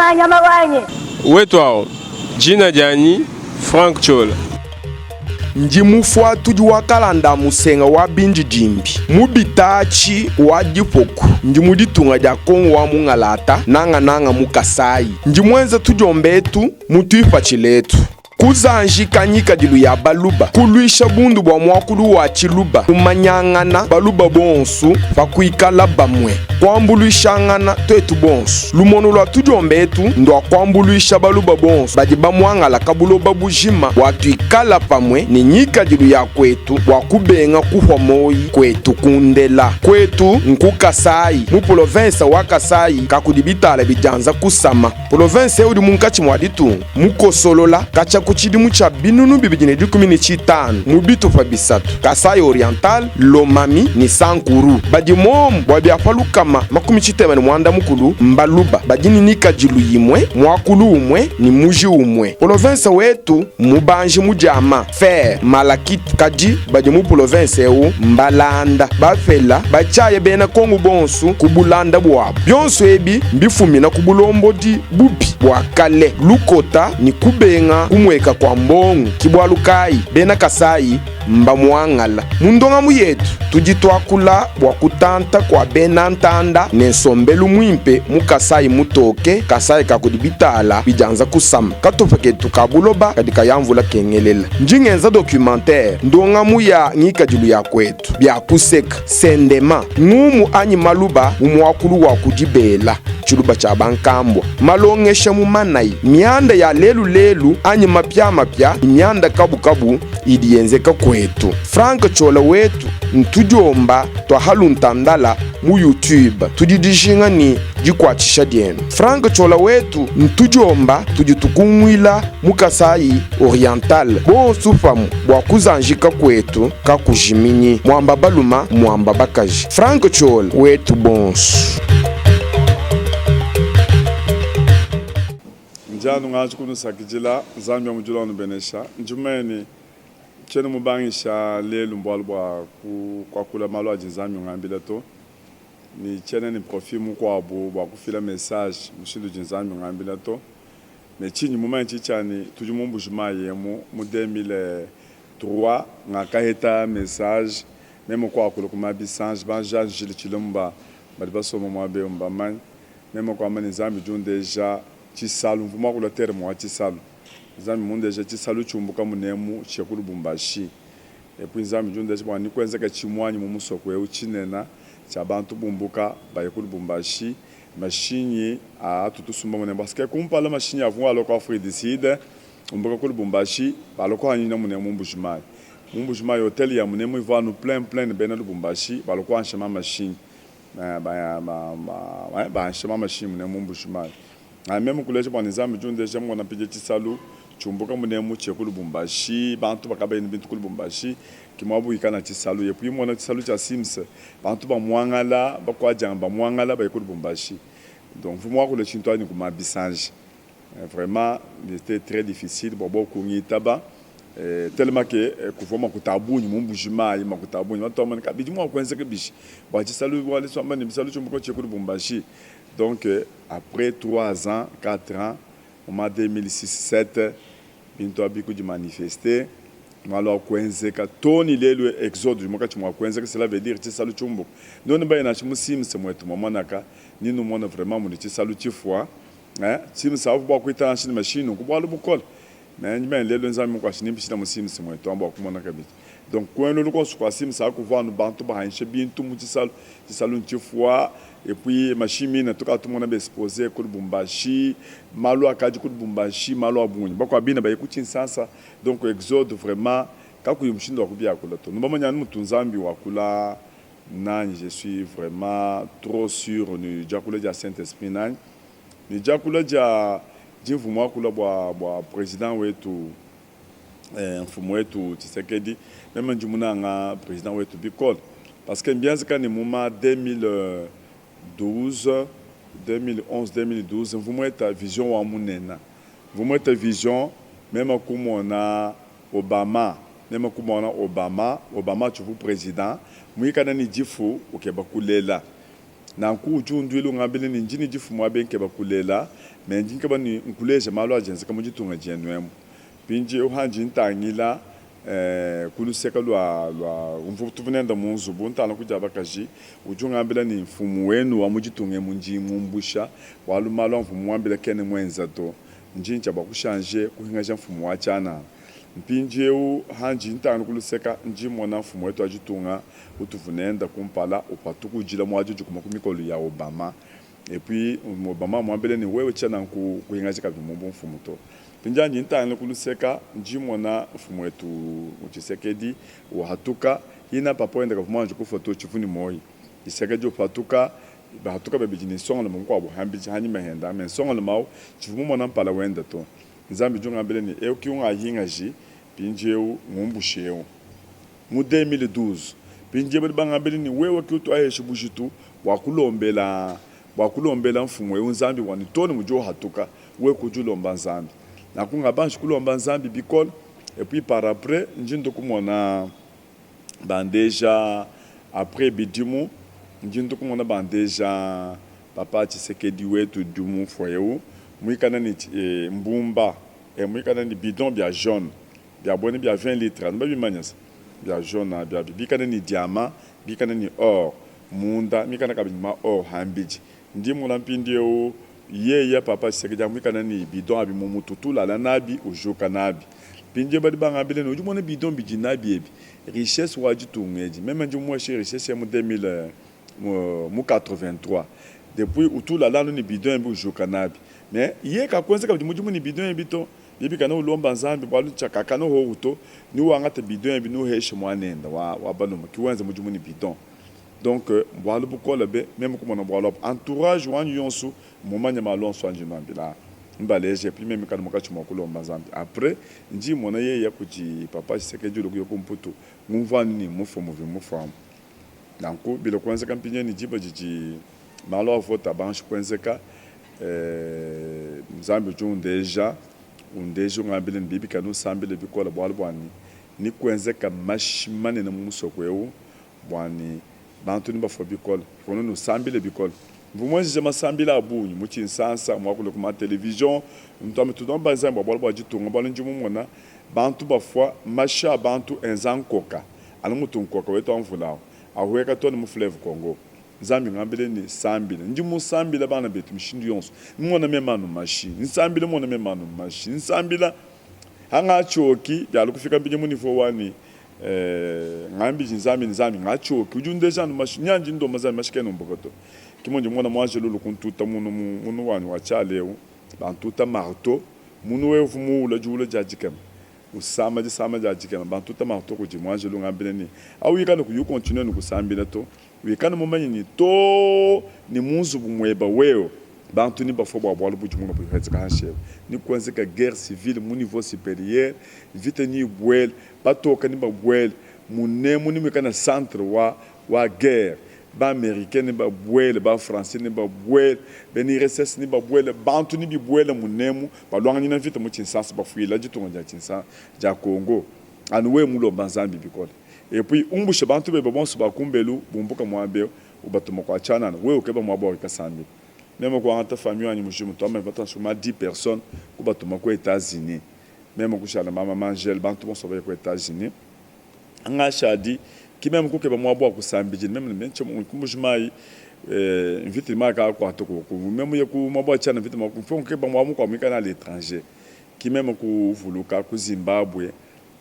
Nyama nyama wanyi. Wetu awu, dina dianyi Franck Ciola. Ndi mufuatudi wa kalanda a musenga wa bindidimbi mu bitaatshi wa dipoku. Ndi mu ditunga dia Kongo wa mungalata, nangananga mu Kasayi. Ndi muenza tudiomba etu mu tuipatshila etu. Kuzanjika ngikadilu ya Baluba, kuluisha bundu bua muakulu wa Tshiluba, kumanyangana Baluba bonsu pa kuikala bamue, kuambuluishangana tuetu bonsu. Lumonu lua tudiomba etu ndua kuambuluisha Baluba bonsu badi bamuangalaka buloba bujima bua tuikala pamue ne ngikadilu ya kuetu bua kubenga kuhua moyi kuetu kundela. Kuetu nku Kasayi, mu polovensa wa Kasayi kakudi bitala bidianza kusama. Polovense eu udi munkatshi mua ditunga, mukosolola katshia ku tshidimu tshia 2015 mu bitupa bisatu, Kasaï-Oriental, Lomami ne Sankuru. Badi muomu bua bia pa 60 mbaluba badi ne ngikadilu imue, muakulu umue ne muji umue. Polovense wetu mmubanji mu diama, fer, malachite, kadi badi mu polovense eu mbalanda, bapela, batshiaya bena Kongo bonsu ku bulanda buabu. Bionso ebi mbifumina ku bulombodi bubi bua kale, lukota ne kubenga kumueka kua mbongo. Ki bualu kayi bena Kasayi mbamuangala. Mu ndongamu yetu tudi tuakula bua kutanta kua bena ntanda ne nsombelu muimpe mu Kasayi mutoke, Kasayi ka kudi bitala bidianza kusama. Katupa ketu ka buloba kadi kaya mvula kengelela. Ndi ngenza documentaire, ndongamu ya ngikadilu ya kuetu, bia kuseka, sendema, ngumu anyi maluba mu muakulu wa ku dibela, tshiluba tshia bankambua, malongesha mu manayi, mianda ya lelu lelu anyi mapiamapia ne mianda kabukabu idi yenzeka kuetu. Franck Ciola wetu ntudiomba tua haluntandala mu YouTube. Tudi dijinga ne dikuatshisha dienu. Franck Ciola wetu ntudiomba tudi tukunguila mu Kasayi Oriental bonsu pamue bua kuzanjika kuetu kakujiminyi. Muamba baluma muamba bakaji. Franck Ciola wetu bonsu. Ndi anu nganji kunusakidila, Nzambi wa mu diulu anubenesha. Ndi mumanye ne, tshiena mubangisha lelu mbualu bua kuakula malu adi Nzambi ungambila to, ne tshiena ne profil mukuabu bua kufila message mushindu udi Nzambi ungambila to. Ne tshindi mumanye ntshi tshia ne, tudi mu Mbuji-Mayi emu mu 2003 ngakaheta message meme kuakula ku Mabisanji, ba Jean Jules Tshilumba badi basomba muaba eu mbamanye. Meme kuamba ne, Nzambi udi undeja tshisalu, mvua muakula terme wa tshisalu. Nzambi mundeja tshisalu tshiumbuka munemu tshiya ku Lubumbashi. Et puis Nzambi udi undeja bua nikuenzeka tshimuanyi mu musoko eu tshinena tshia bantu bumbuka baye ku Lubumbashi, mashinyi atu tusumba munemu parce que kumpala mashinyi avua alua ku Afrique du Sud umbuka ku Lubumbashi balua kuhanyina munemu mu Mbuji-Mayi. Mu Mbuji-Mayi hotel ya munemu ivua anu plein plein ne bena Lubumbashi balua kuansha ma mashinyi. Bansha ma mashinyi munemu mu Mbuji-Mayi. Meme kuleja bua ne Nzambi udi undeja mona mpidie tshisalu tshiumbuka munemu tshiye ku Lubumbashi, bantu bakabaye ne bintu ku Lubumbashi ke muaba wikala tshisalu. Et puis mona tshisalu tshia Sims, bantu bamuangala bakuadianga bamuangala baye ku Lubumbashi. Donc mvua muakule tshintu anyi ku mabisanji. Vraiment c'etait très difficile bua bobu kungitaba tellement que kuvua makuta a bungi mu Mbuji-Mayi, makuta a bungi. Bantu bamba ne, bidi mua kuenzeka bishi bua tshisalu bua tshiamba ne tshisalu tshiumbuka tshiye ku Lubumbashi. Donc après 3 ans, 4 ans, moment 2006 7 bintu abi kudi manifester malu a kuenzeka too ne lelu exode udi munkatshi mua kuenzeka, cela veut dire tshisalu tshiumbuka. Nuenu baye nansha mu Sims muetu muamonaka ni numona vraiment mudi tshisalu tshifua. Eh, Sims avu bua kuita nansha ne machine nunku bualu bukole. Mais ndi mene lelu Nzambi mukuashi nimpishila mu Sims muetu amu bua kumona kabidi. Donc kuenu lukonso kua Sims aku kuvua anu bantu bahanyisha bintu mu tshisalu, tshisalu ntshifua et puis machine mine tukadi tumona ba exposer ku Lubumbashi, malu akadi ku Lubumbashi, malu a bungi. Bakuabu bine baye ku Tshinsansa. Donc exode vraiment kakuyi mushindu wa kubiakula to. Nubamanya anu mutu Nzambi wakula nanyi, je suis vraiment trop sur ne diakula dia Saint Esprit nanyi. Ne diakula dia dimvua muakula bua bua president wetu eh, mfumu wetu Tshisekedi, meme ndi munanga president wetu bikole parce que mbienzeka ne mu ma 2012 2011 2012 mvua mueta vision wa munena, mvua mueta vision meme kumona Obama, meme kumona Obama, Obama tshivua president muikala ne difu ukeba kulela. Nanku udi unduila ungambila ne, Ndi ne difu muaba nkeba kulela, me ndi nkeba ne nkuleja malu adi enzeka mu ditunga dienu emu. Mpindieu handi ntangila ku luseke lua lua mvua tuvua nende mu nzubu, ntangila ku dia bakaji, udi ungambila ne, Mfumu wenu wa mu ditunga emu ndi ngumbusha, bualu malu amvua mumuambila kena muenza to. Ndi ntshia bua kushanje kuhingaja mfumu wa tshianana. Mpindieu handi ntangila ku luseka, ndi mmona mfumu wetu wa ditunga utuvua nende kumpala upatuka udila muadi udikuma ku mikolo ya Obama. Et puis Obama amuambila ne, wewe tshiena nkuhingaja kabidi mu bumfumu to. Mpindieu handi ntangila ku luseka, ndi mmona mfumu wetu Tshisekedi uhatuka, hina papa wende kavua muanji kufua to, tshivua ne muoyo. Tshisekedi upatuka, bahatuka babidi ne nsongalume mukuabu hambidi hanyima henda, me nsongalume au tshivua mumona mpala wende to. Nzambi udi ungambila ne, eu ki ungahingaji mpindieu ngumbushe eu. Mu 2012, mpindieu badi bangambila ne, wewe ki utuahesha bujitu bua kulombela bua kulombela mfumu eu Nzambi wanyi too ne mudi uhatuka, wewe kudi ulomba Nzambi. Nanku ngabanji kulomba Nzambi bikole et puis par après ndi ndu kumona bandeja après bidimu ndi ndu kumona bandeja papa Tshisekedi wetu udi mufue eu muikale ne mbumba muikale ne bidon bia jaune bia buena bia 20 litres anu babimanya se bia jaune abi abi bikale ne diamant bikale ne or munda mikale kabidi ma or hambidi ndi mona mpindieu yeya papa Tshisekedi muikale ne bidon abi mu mutu tulala nabi ujuka nabi mpindieu badi bangambila ne udi mona bidon bidi nabi ebi richesse wa ditunga edi meme ndi mueshe richesse ya mu 2000 mu 83 depuis utulala anu ne bidon ebi ujuka nabi mais ye kakuenza kabidi mudimu ne bidon ebi to bibi kana ulomba Nzambi bualu tshiakakana hohu to ni wangata bidon ebi nuheshe muanende wa, wa balume ki wenza mudimu ne bidon donc bualu bukole be meme kumona bualu abu entourage wanyi yonso mumanye malu onso andi nuambila mbaleje puis meme kana mukatshi mua kulomba Nzambi après ndi mona yeya kudi papa Tshisekedi ulukuya ku Mputu ngumvua ni mufue muvi mufuamu nanku bila kuenzeka mpindieu ne diba didi malu a vote abanshi kuenzeka Nzambi udi undeja undeja ungambila ne bibi kana usambile bikole bualu buanyi ni kuenzeka mashi manene mu musoko eu buanyi bantu ni bafua bikole kono nusambile bikole mvua muenzeje masambila a bungi mu Tshinsansa muakule ku ma television ntuambe tudomba Nzambi bua bualu bua ditunga bualu ndi mumona bantu bafua mashi a bantu enza nkoka anu mutu nkoka wetu wa mvula awu ahueka too ne mu fleuve Congo. Nzambi ngambile ne sambila ndi musambila bana betu mishindu yonso mona meme anu mashi nsambila mona meme anu mashi nsambila hangatshioki bialu kufika mpindieu mu niveau wanyi ngambidi Nzambi Nzambi ngatshioki udi undeja anu mashi nyanji ndomba Nzambi mashi kena umbuka to ki mundi mona muanjelu ulu kuntuta munu munu wanyi wa tshiala eu bantuta marteau munu eu muula diula dia dikema usama disama dia dikema bantuta marteau kudi muanjelu ngambile ne au wikale kuyi ukontinue ne kusambila to Wikale mumanye ne, too ne mu nzubu muebe wewe, bantu nebafue bua bualu budi mua kuenzeka hanshi ebe. Nekuenzeke guerre civile mu niveau superieur, mvita neyibuele, batoke nebabuele munemu, nemuikale centre wa, wa guerre. Ba americain nebabuele, ba français nebabuele, bena URSS nebabuele, bantu nebibuele munemu, baluanganyina mvita mu Tshinsansa, bafuila ditunga dia Tshinsansa, dia Congo. Anu wewe mulomba Nzambi bikole. Et puis umbushe bantu bebe bonso ba kumbelu bumbuka muaba eu, ubatuma kua tshianana, wewe ukeba muaba wa kuikasambila. Meme kuangata famille wanyi mujima, tuamba ne batranspoma 10 personnes, kubatuma ku Etats-Unis. Meme kushala mama Mangel, bantu bonso baya ku Etats-Unis. Ngashadi, ki meme kukeba muaba wa kusambidila. Meme ne Mbuji-Mayi, mvita imana kakuata kuoku. Meme muye ku muaba wa tshianana, mvita imana, kukeba muaba mukuabu muikale à l'etranger. Ki meme kuvuluka ku Zimbabwe.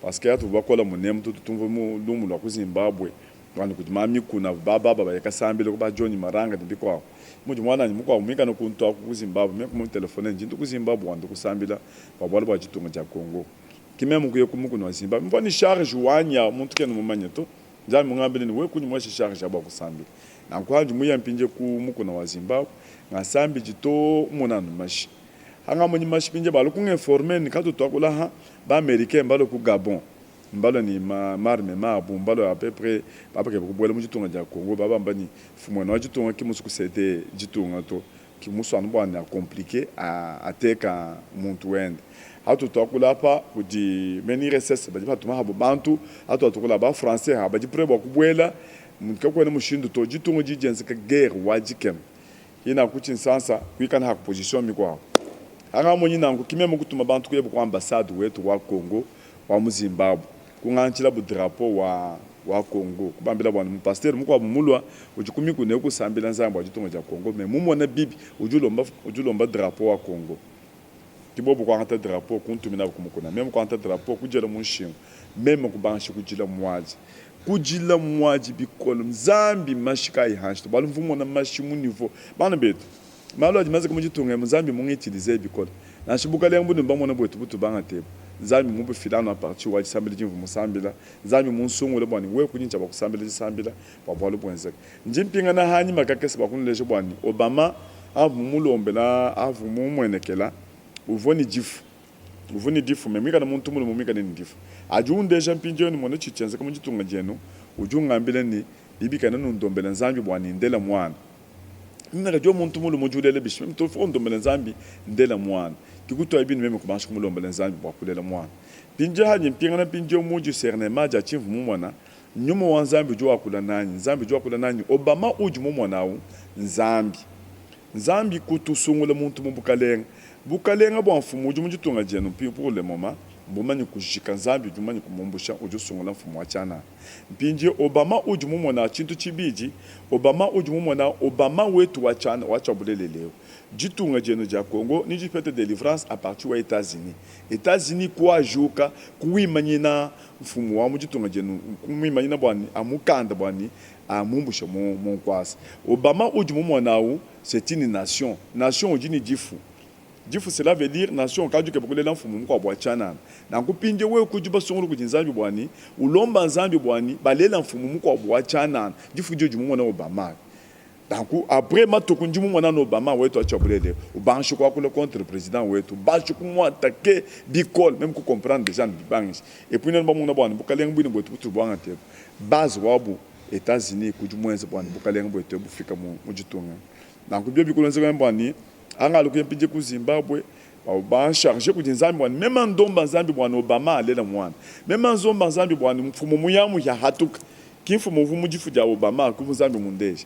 Parce que atu bakola munemu tutu tumvua mu lumu lua ku Zimbabwe wani kudi ma mikuna ba baba baye kasambila ku ba John Maranga ne bikuabu. Mudi muananyi mukuabu muikale kuntu aku ku Zimbabwe meme kumu telephone ndi ntu ku Zimbabwe wandi kusambila bua bualu bua ditunga dia Congo. Ki meme kuya ku mukuna wa Zimbabwe mvua ne charge wanyi awu muntu kena mumanye to. Nzambi mungambile ne wewe kunyi mueshe charge ya bua kusambila. Nanku andi muya mpindie ku mukuna wa Zimbabwe ngasambidi to mona anu mashi. Hangamonyi mashi balu kunginforme ne katu tuakula ha ba americain mbalue ku Gabon mbalue ne ma armes abu mbalue a peu pres babakeba kubuela mu ditunga dia Congo babamba ne mfumuenu wa ditunga ki musue kusete ditunga to ki musue anu bua ne a complique ateka muntu wende. Hatu tuakula apa kudi bena URSS badi batuma habu bantu hatu atukula ba français ha badi pres bua kubuela. Kakuena mushindu to, ditunga didi dienzeka guerre wa dikema. Ina ku Tshinsansa kuikala ha position mikuabu. Hangamonyi nanku ki meme kutuma bantu kuyabu ku ambassade wetu wa Congo wa mu Zimbabwe kungantshilabu drapeau wa wa Congo kubambila bua ne mu pasteur mukuabu mulua udi ku mikuna eku usambila Nzambi bua ditunga dia Congo mais mumona bibi udi ulomba udi ulomba drapeau wa Congo. Ki bobu kuangata drapeau kuntuminabu ku mukuna meme kuangata drapeau kudiela mu nshingu meme kubangisha kudila muadi. Kudila muadi bikole. Nzambi mashi kayi hanshi to bualu mvua mona mashi mu niveau. Bana betu malu adi menzeke mu ditunga emu Nzambi mungitilize bikole. Nansha bukalenga bunudi bamona buetu butu bangata ebu Nzambi mubufila anu a partir wa disambila dimvua musambila. Nzambi munsungule bua ne wewe kudi ntshia bua kusambila disambila bua bualu buenzeke. Ndi mpingana hanyima kakese bua kunuleja bua ne Obama avua mumulombela avua mumuenekela uvua ne difu. Uvua ne difu, me muikale muntu mulume muikale ne difu. Adi undeja mpindieu ne, Mona tshidi tshienzeka mu ditunga dienu. Udi ungambila ne, Bibi kena nundombela Nzambi bua ne ndela muana. Meme kadi wewe muntu mulume udi ulela bishi? Meme to, ndombela Nzambi ndela muana. Ke kutuaye binu meme kubangisha kumulombela Nzambi bua kulela muana. Mpindieu handi mpingana mpindieu mu discernement dia tshimvua mumona, Nyuma wa Nzambi udi wakula nanyi. Nzambi udi wakula nanyi. Obama udi mumona au Nzambi. Nzambi kutu usungula muntu mu bukalenga. Bukalenga bua mfumu udi mu ditunga dienu pour le moment mbumanye kujika. Nzambi udi mumanye kumumbusha, udi usungula mfumu wa tshianana. Mpindieu Obama udi mumona tshintu tshibidi, Obama udi mumona Obama wetu wa tshiana wa tshia bulelela eu. Ditunga dienu dia Congo nedipete delivrance a partir wa Etats-Unis. Etats-Unis kuajuka kuwimanyina mfumu wa mu ditunga dienu, kumuimanyina bua ne amukanda bua ne amumbushe mu mu nkuasa. Obama udi mumona au c'est une nation. Nation udi ne difu. Difu cela veut dire nation ukadi ukeba kulela mfumu mukuabu wa tshianana. Nanku mpindieu wewe kudi basungula kudi Nzambi bua ne ulomba Nzambi bua ne balela mfumu mukuabu wa tshianana. Difu diodi mumona Obama. Nanku après matuku ndi mumona anu Obama wetu wa tshiabulele ubangisha kuakula contre president wetu, ubangisha kumu attaquer bikole meme ku comprendre dejà ne bibangisha. Et puis nuenu bamona bua ne bukalenga buine buetu butudi buangata ebu base wabu Etats Unis kudi muenze bua ne bukalenga buetu ebu bufika mu ditunga. Nanku biobi kulonzeka bua ne angalu kuya mpindie ku Zimbabwe bavua bansharge kudi Nzambi bua ne mema ndomba Nzambi bua ne Obama alela muana. Mema nzomba Nzambi bua ne mfumu muyamuya hatuka. Ki mfumu uvua mu difu dia Obama kuvua Nzambi mundeja.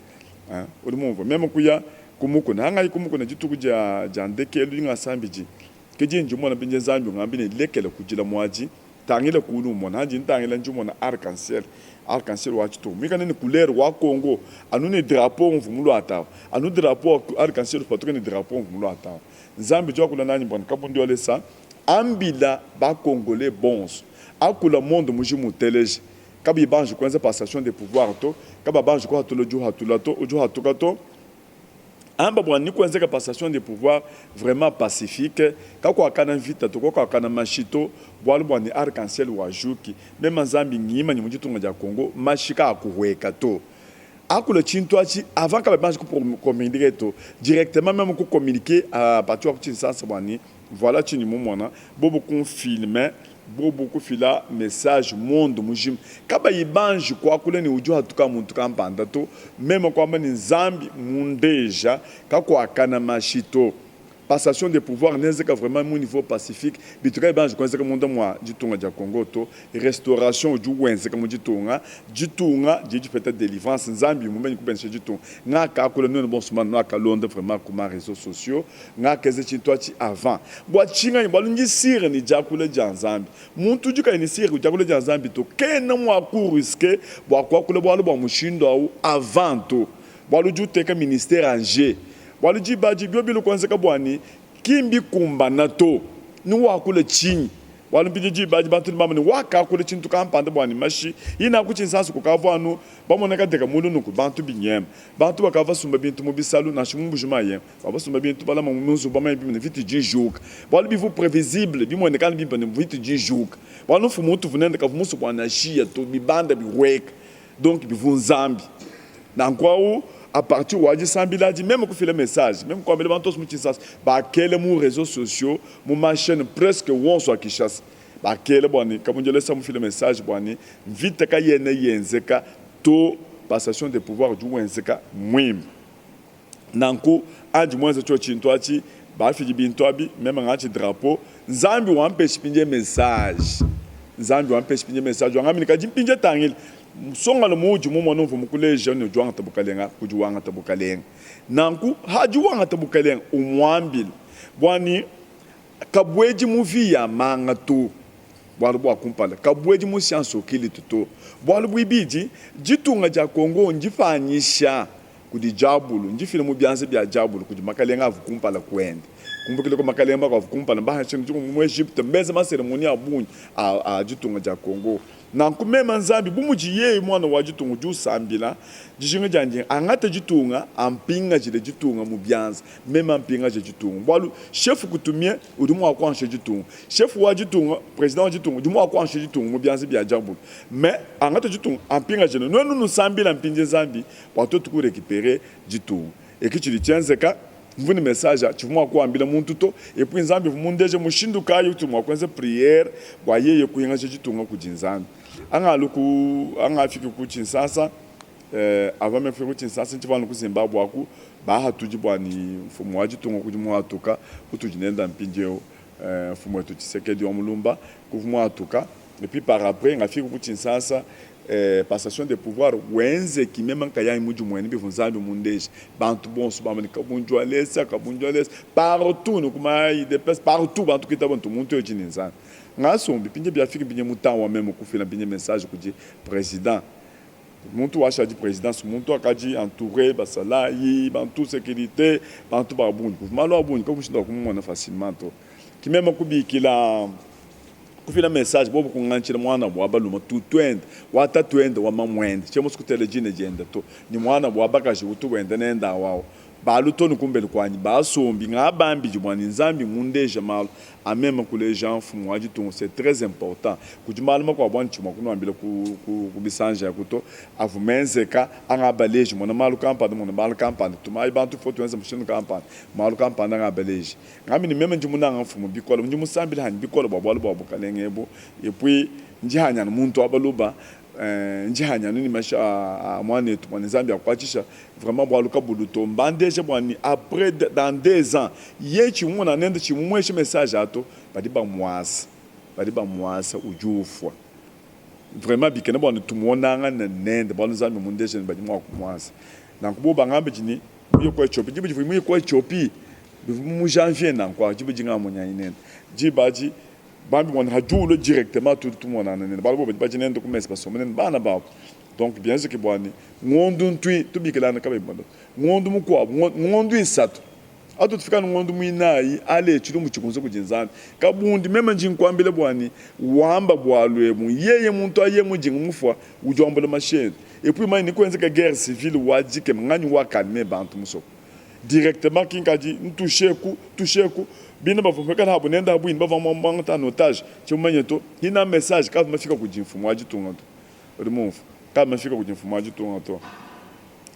Udi mumvua? Meme kuya ku mukuna. Angayi ku mukuna dituku dia dia ndekelu dingasambidi. Ke dindi mmona mpindie Nzambi ungambila ne lekela kudila muadi. Tangila kulu umona. Andi ntangila ndi mona arc-en-ciel, arc-en-ciel wa tshitupa muikale ne couleur wa Congo, anu ne drapeau umvua muluate awu, anu drapeau wa arc-en-ciel upatuka ne drapeau umvua muluate awu. Nzambi udi wakula nanyi bua ne kabundi wa lesa, ambila ba congolais bonso, akula monde mujima uteleje, kabayi banji kuenza passation de pouvoir to, kaba banji kuhatula udi uhatula to, udi uhatuka to. Amba bua ni kuenzeka passation de pouvoir vraiment pacifique, kakuakana mvita to, kakuakana mashi to, bualu bua ni arc en ciel wajuki, mema Nzambi ngimanyi mu ditunga dia Congo mashi kaakuhueka to. Akula tshintu atshi avant kaba banji ku communiquer to, directement meme ku communiquer à partir wa ku Tshinsansa bua ni Voilà tshindi mumona, bobu ku filme, bobu kufila message monde mujima kabayi banji kuakula ne udi uhatuka muntu kampanda to, meme kuamba ne Nzambi mundeja kakuakana mashi to. Passation de pouvoir nenzeka vraiment mu niveau pacifique, bitu kayi banji kuenzeka munda mua ditunga dia Congo to, restauration udi wenzeka mu ditunga, ditunga didi dipeta delivrance, Nzambi mumanye kubenesha ditunga. Ngakakula nuenu bonso nuakalonda vraiment ku ma reseaux sociaux. Ngakenza tshintu atshi avant. Bua tshinganyi? Bualu ndi sure ne diakula dia Nzambi. Muntu udi kayi ne sure ku diakula dia Nzambi to, kena mua ku risquer bua kuakula bualu bua mushindu au avant to. Bualu udi uteka ministere en jeu. Bualu diba adi biobi bilue kuenzeka bua ne ki mbikumbana to, newakule tshinyi? Bualu mpindieu diba adi bantu nebambe ne, Wakakula tshintu kampanda bua ne mashi. Inaku tshinsansu kukavua anu bamona kadeka mulu nunku bantu binyema. Bantu bakavua basumba bintu mu bisalu nansha mu Mbuji-Mayi. Bavua basumba bintu balama mu nzubu bamanye bimpe ne mvita idi ijuka. Bualu bivua previsible, bimueneka anu bimpe ne mvita idi ijuka. Bualu mfumu utuvua nende kavua musue bua nashiya to, bibanda bihueka. Donc bivua Nzambi. Nanku au a partir wa disambila adi meme kufila message, meme kuambila bantu bonso mu Tshisasa, bakela mu reseaux sociaux, mu ma chaines presque wonso a Kinshasa. Bakela bua ne Kabundjelesa mufile message bua ne mvita kayena yenzeka to, passation de pouvoir udi wenzeka muimpe. Nanku andi muenze tshio tshintu atshi, bafidi bintu abi, meme ngatshi drapeau, Nzambi wampeshi pindie message, Nzambi wampeshi pindie message wangambila kadi mpindie tangila. Nsongalume uudi mumone uvua mukuleja ne udi wangata bukalenga, udi wangata bukalenga. Nanku hadi wangata bukalenga, umuambile bua ne kabuedi mu vie ya manga to. Bualu bua kumpala, kabuedi mu science occulte to. Bualu buibidi, ditunga dia Congo ndipanyisha kudi diabulu, ndifila mu bianza bia diabulu kudi makalenga avua kumpala kuende. Kumbukila ku makalenga makuabu avua kumpala, mbahanyishe mu Egypte, mbenze maseremoni a bungi a ditunga dia Congo. Nanku meme Nzambi, bu mudi yeye muana wa ditunga udi usambila, dijinga diandi angate ditunga, ampingajile ditunga mu bianza, meme ampingaje ditunga. Bualu chef coutumier udi mua kuansha ditunga, chef wa ditunga, president wa ditunga udi mua kuansha ditunga mu bianza bia diabulu, mais angate ditunga ampingajile. Nuenu nusambila mpindie Nzambi bua tuetu ku recuperer ditunga. Eki tshidi tshienzeka, mvua ne message tshivua mua kuambila muntu to, et puis Nzambi uvua mundeje mushindu kayi utudi mua kuenza priere bua yeye kuhingaja ditunga kudi Nzambi. Angalu ku angafiki ku Tshinsasa eh, avant meme kufika ku Tshinsasa ntshivua anu ku Zimbabwe aku, bahatudi bua ni mfumu wa ditunga kudi muhatuka utudi nenda mpindieu eh, mfumu wetu Tshisekedi wa Mulumba kuvua muhatuka et puis par après ngafiki ku Tshinsasa Eh, passation de pouvoir wenzeki meme nkayanyi mudimuene bivua Nzambi mundeje. Bantu bonso bamba ne kabunjualesa, kabunjualesa partout ne kuma UDPS partout bantu kuitaba ntu muntu eji ne Nzambi. Ngasombi mpindie biafiki mpindie mu temps wa meme kufila mpindie message kudi president. Muntu washadi presidence muntu akadi entoure basalayi, bantu securite, bantu ba bungi. Kuvua malu a bungi kakushinda kumumona facilement to. Ki meme kubikila Kufila message bobu kungantshila muanabu wa baluma tutuende wa tatuende wa mamuende tshiena musue kutela dina diende to ne muanabu wa bakaji utu wenda nende awawu balu to ne kumbelu kuanyi basombi ngabambidi bua ne Nzambi mundeja malu a meme kuleja mfumu wa ditunga c'est très important kudi malu makuabu andi tshi mua kunuambila ku ku bisanji aku to avua menzeka angabaleji mona malu kampanda mona malu kampanda tumayi bantu faut tuenze mushindu kampanda malu kampanda angabaleji Ngambi ne, Meme ndi munanga Mfumu bikole, ndi musambila hanyi bikole bua bualu bua bukalenge ebu, et puis ndi hanyi anu muntu wa baluba, ndi hanyi anu ne mashi a muanetu bua ne Nzambi akuatshisha vraiment bualu kabulu to. Mbandeja bua ne après dans 2 ans ye tshi mumona nende tshi mumueshe message a to, badi bamuasa, badi bamuasa udi ufua. Vraiment bikena bua ne tumuonangane nende bualu Nzambi mundeja ne badi mua kumuasa. Nanku bobu bangambidi ne muye ku Ethiopie, diba divua muye ku Ethiopie Bivua mu janvier nanku awu, diba dingamonyanyi nende. Diba adi, bambi bua ne, hadi ulua directement tudi tumonana nende, bualu bobu badi baja nende ku mesa, basomba nende bana babu. Donc bienzeke bua ne, ngondu ntui tubikilangana kabayi bamanye to. Ngondu mukuabu, ngondu isatu, atu tufika anu ngondu muinayi, ale tshilumbu tshikunze kudi Nzambi. Kabundi, meme ndi nkuambila bua ne, wamba bualu ebu, yeye muntu aye mudinga mufua, udi wambula mashi ende. Et puis manye ne kuenzeka guerre civile wa dikema, nganyi wa calmer bantu musoko? Directement ki nkadi ntushe ku tushe ku bina bavua bikala abu nenda abu ini bavua muangata en otage tshi mumanye to hina message kavua mafika kudi mfumu wa ditunga to udi mumvua kavua mafika kudi mfumu wa ditunga to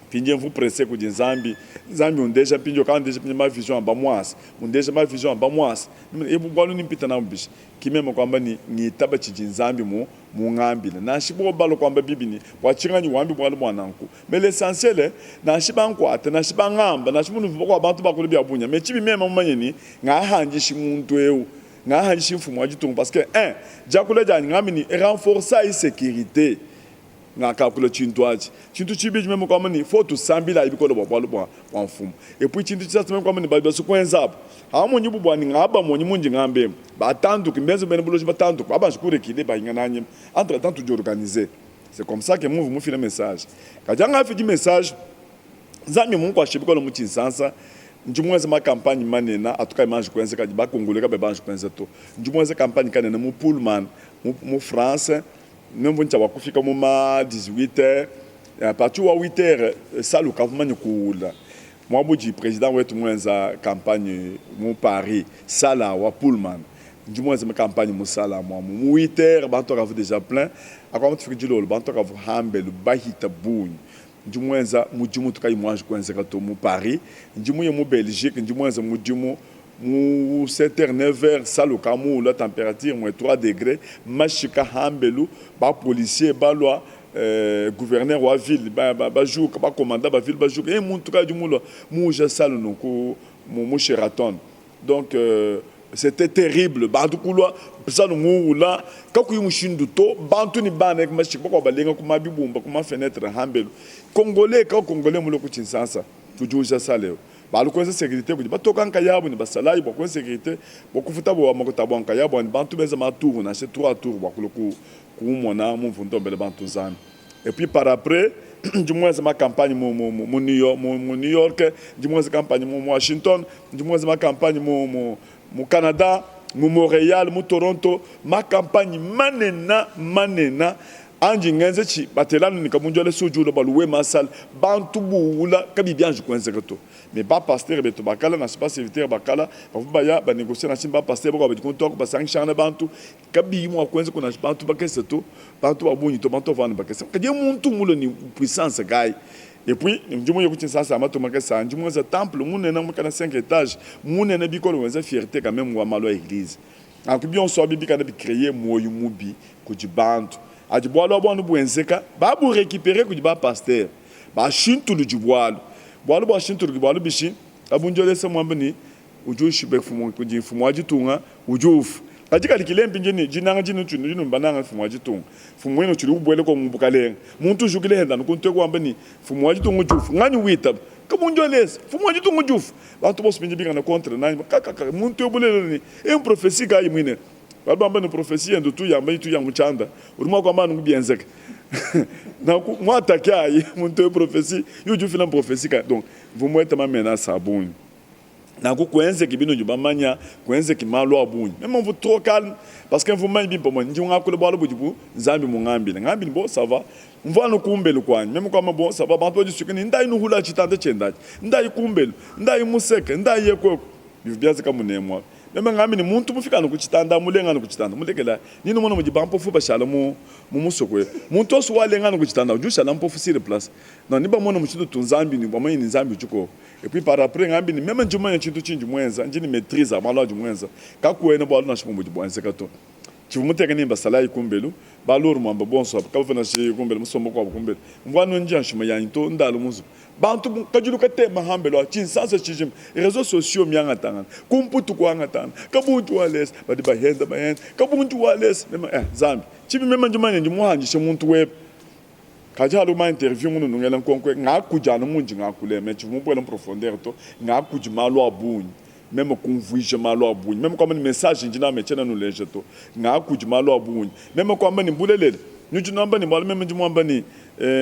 mpindie mvu presse kudi Nzambi Nzambi undeja mpindie kandeja mpindie ma vision amba muasa undeja ma vision amba muasa ebu bualu ni mpita nabu bishi ki meme kuamba ni ngitaba tshidi Nzambi mu mungambile. Nansha bobo balua kuamba bibi ne, Bua tshinganyi wambi bualu bua nanku? Mais l'essentiel, nansha bankuata, nansha bangamba, nansha munuvua bakuabu bantu bakula bia bunya, mais tshibi meme mumanye ne, ngahandishi muntu eu, ngahandishi mfumu wa ditunga parce que un, diakula dianyi ngambi ne, renforçayi securite. Ngakakula tshintu atshi. Tshintu tshibidi meme kuamba ne, faut tusambilayi bikole bua bualu bua bua mfumu. Et puis tshintu tshisatu meme kuamba ne, badi basue kuenza abu. Amonyi bu buanyi ngabamonyi mundi ngamba emu. Batanduke, mbenze bena buloji batanduke, babanji ku reculer bahingana anyima. Entre temps tudi organiser. C'est comme ça que mumvua mufila message. Kadi angafidi message, Nzambi mmunkuatshishe bikole mu Tshinsansa. Ndi muenze ma campagne manene atu kayi manji kuenzeka, adi ba Congolais kabayi banji kuenza to. Ndi muenze campagne kanene mu Pullman mu France. Nemvua ntshia bua kufika mu ma 18 heures, a partir wa 8 heures salle ukavua mumanye kuula. Muaba udi president wetu muenza campagne mu Paris, salle wa Pullman. Ndi muenze campagne mu salle amu amu. Mu 8 heures bantu bakavua dejà plein. Akuamba tufika dilolo bantu bakavua hambelu bahita bungi. Ndi muenza mudimu utu kayi muanji kuenzeka to mu Paris. Ndi muye mu Belgique, ndi muenze mudimu mu 7 heures 9 heures salle ukavua muula temperature moins 3 degres, mashika hambelu, ba policiers balua, gouverneur wa ville bajuka, ba commandant ba ville bajuka, eh muntu kayi udi mulua muuja salle nunku mu Sheraton. Donc. C'etait terrible, bantu kulua salu muula kakuyi mushindu to, bantu ni bana ku mashika bakuabu balenga ku ma bibumba ku ma fenetre hambelu. Congolais ka congolais mulue ku Tshinsansa kudiuja salle eu. Balu kuenza securite kudi batoka nkayabu ne basalayi bua kuenza securite bua kufutabu wa makuta abu a nkayabu ani bantu benza ma tour nansha trois tour bua kulua ku kumona mumvua ndombela bantu Nzambi. Et puis par après ndi muenze ma campagne mu, mu, mu, mu, New York, mu, mu New York, ndi muenze campagne mu, mu Washington, ndi muenze ma campagne mu, mu, mu Canada, mu Montreal, mu Toronto, ma campagne manena manena anji ngenze tshi batelanu ni kabunjole sujula baluwe masal bantu buula kabi bianji kuenzeka to. Mais ba pasteur betu bakala nansha ba serviteur bakala bavua baya ba negocier nansha ba pasteur bakuabu badi kuntu aku basangishangana bantu kabiyi mua kuenza ku nansha bantu bakese to bantu ba bungi to bantu bavua anu bakese kadi muntu mulue ne puissance kayi et puis ndi muye ku Tshinsansa matuku makese aa ndi muenza temple munene muikale 5 etages munene bikole wenza fierté quand meme wa malu a eglise nanku bionso abi bikala bi creer muoyo mubi kudi bantu adi bualu abu anu buenzeka babu recuperer kudi ba pasteur bashintuludi bualu Bualu bua shintuluki bualu bishi? Kabundiolesa muambe ne, Udi ushipa mfumu kudi mfumu wa ditunga udi ufua. Kadi kadi kilembi ndi ne dinanga dinu dinu bananga mfumu wa ditunga. Mfumu wenu utshidi ubuela ko mu bukalenga. Muntu ujukile henda anu kuntu eku wamba ne, Mfumu wa ditunga udi ufua. Nganyi witaba? Kabundiolesa, mfumu wa ditunga udi ufua. Bantu bonso bindi bingana contre nanyi kakaka muntu eu bulelela ne e prophetie kayi muine? Badi bamba ne prophetie yende utu yamba itu ya mu tshianda. Udi mua kuamba nunku bienzeke. Nanku muatake ayi muntu eu prophetie, yeye udi ufila prophetie kayi? Donc mvua muete ma menaces a bungi. Nanku kuenzeki binudi bamanya, kuenzeki malu a bungi. Meme mvua trop calme parce que mvua mumanye bimpe bua ndi ngakula bualu budi bu Nzambi mungambile. Ngambi ne bon ça va. Mvua anu kumbelu kuanyi. Meme kuamba bon ça va bantu badisuike ne ndayi nuhula tshitanda tshiende atshi. Ndayi kumbelu, ndayi museke, ndayi eku eku. Bivua bienzeka munemu abu. Meme ngambi ne, muntu mufika anu ku tshitanda, mulenga anu ku tshitanda, mulekela. Ni numona mudi bampofu bashala mu, mu musoko eu. Muntu yonso walenga anu ku tshitanda udi ushala mpofu sur place. Non, ni bamona mushindu utu Nzambi ne bamanye ne Nzambi udi koko. Et puis par après ngambi ne, meme ndi mumanye tshintu tshindi muenza, ndi ne maitrise ya malu andi muenza. Kakuena bualu nansha bumue budi buenzeka to. Tshivua muteke ni basalayi kumbelu, ba lourd muamba bonso abu kabavua nansha kumbelu, musomba kuabu kumbelu. Mvua anu ndia nshima yanyi to, ndalu mu nzubu. Bantu kadilu katema hambelu aho, tshinsansa tshijima, reseaux sociaux miangatangana, ku Mputu kuangatangana, kabuntu wa lesa, badi bahenda bahenda, kabuntu wa lesa. Mema eh, Nzambi, tshibi mema ndi manya ndi muhandishe muntu webe. Kadi halu ma interview munu nungela nkonko, ngakudi anu mundi ngakule, mais tshivua mubuele mu profondeur to, ngakudi malu a bungi. Meme kumvuija malu a bungi. Meme kuamba ne, Message ndi nawu tshiena nnuleja to. Ngakudi malu a bungi. Meme kuamba ne, Bulelela, nudi nuamba ne, bualu meme ndi muamba ne,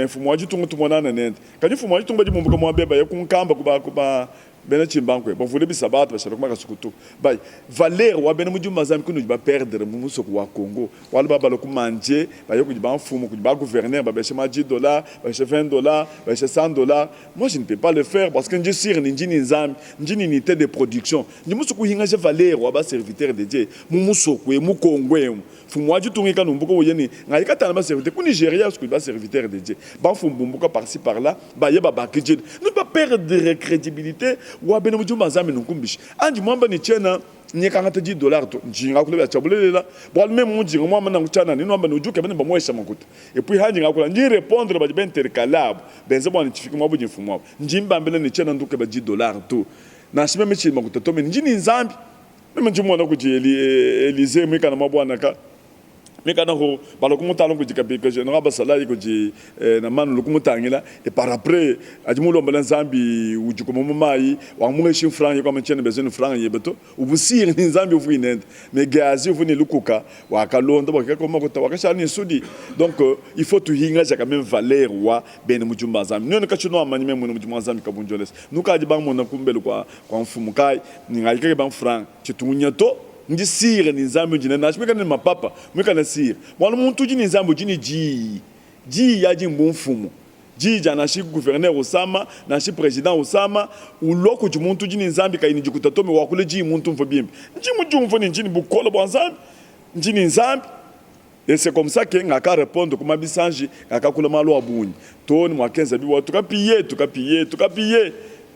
mfumu wa ditunga tumonangane nende. Kadi mfumu wa ditunga badi bumbuka muaba eu baya ku nkamba ku ba, ku ba bena tshimbankue, bavule bisabata, bashala ku makasa kutu. Ba valeur wa bena mudimu ba Nzambi kunudi ba perdre mu musoko wa Congo. Bualu ba balua ku mandie, baya kudi ba mfumu, kudi ba gouverneur, babesha ma 10 dollars, babesha 20 dollars, babesha 100 dollars. Moi je ne peux pas le faire parce que ndi sur ne ndi ne Nzambi, ndi ne unité de production. Ndi musue kuhingaja valeur wa ba serviteur de Dieu mu musoko emu, mu Congo emu. Mfumu wa ditunga ikala umbuka uya ne ngayi katangila ba serviteur ku Nigeria kudi ba serviteur de Dieu. Ba mfumu bumbuka par ci par là baye babakidila. Nudi ba perdre credibilite wa bena mudimu ba Nzambi nunku mbishi? Anji muamba ne tshiena Nyekangata di dollar to, njinga akula bia tshia bulelela, bualu meme mujinga muamba nanku tshianana ne nuamba ne udi ukeba ne bamuesha makuta. Et puis handi ngakula ndi repondre badi ba intercale abu benza bua ne tshifiki muaba udi mfumu wabu. Ndi mbambila ne tshiena ndukeba di dollar to, nansha meme tshiyi makuta to, mais ndi ne Nzambi. Meme ndi mona kudi Elysee muikala muabuanaka. Mikanda ku balua kumutala kudi kapita general basalayi kudi Namani ulu kumutangila et par après adi mulombela Nzambi udi kuma mu mayi wamuheshi mfranga ye kuamba tshiena besoin ne mfranga yebe to ubusire ni Nzambi uvui nende mais Gehazi uvua ne lukuka wakalonda bua kikala makuta wakashala ne nsudi donc il faut tuhingaja quand même valeur wa bena mudimu ba Nzambi nuenu katshi nuamanyi meme muena mudimu wa Nzambi kabundiolesa nukadi bamona kumbelu kua kua mfumu kayi ngayikake ba mfranga tshitunya to Ndi sire ne Nzambi undi nende, nansha muikale ne mapapa, muikale sire. Bualu muntu udi ne Nzambi udi ne diyi. Diyi adi mbumfumu. Diyi dia nansha gouverneur usama, nansha president usama, ulua kudi muntu udi ne Nzambi kayi ne dikuta to, me wakula diyi muntu umvua bimpe. Ndi mudiumvue ne ndi ne bukole bua Nzambi, ndi ne Nzambi. Et c'est comme ça que ngaka repondre ku mabisanji, ngakakula malu a bungi too ne muakenza biwa tukapiye, tukapiye, tukapiye.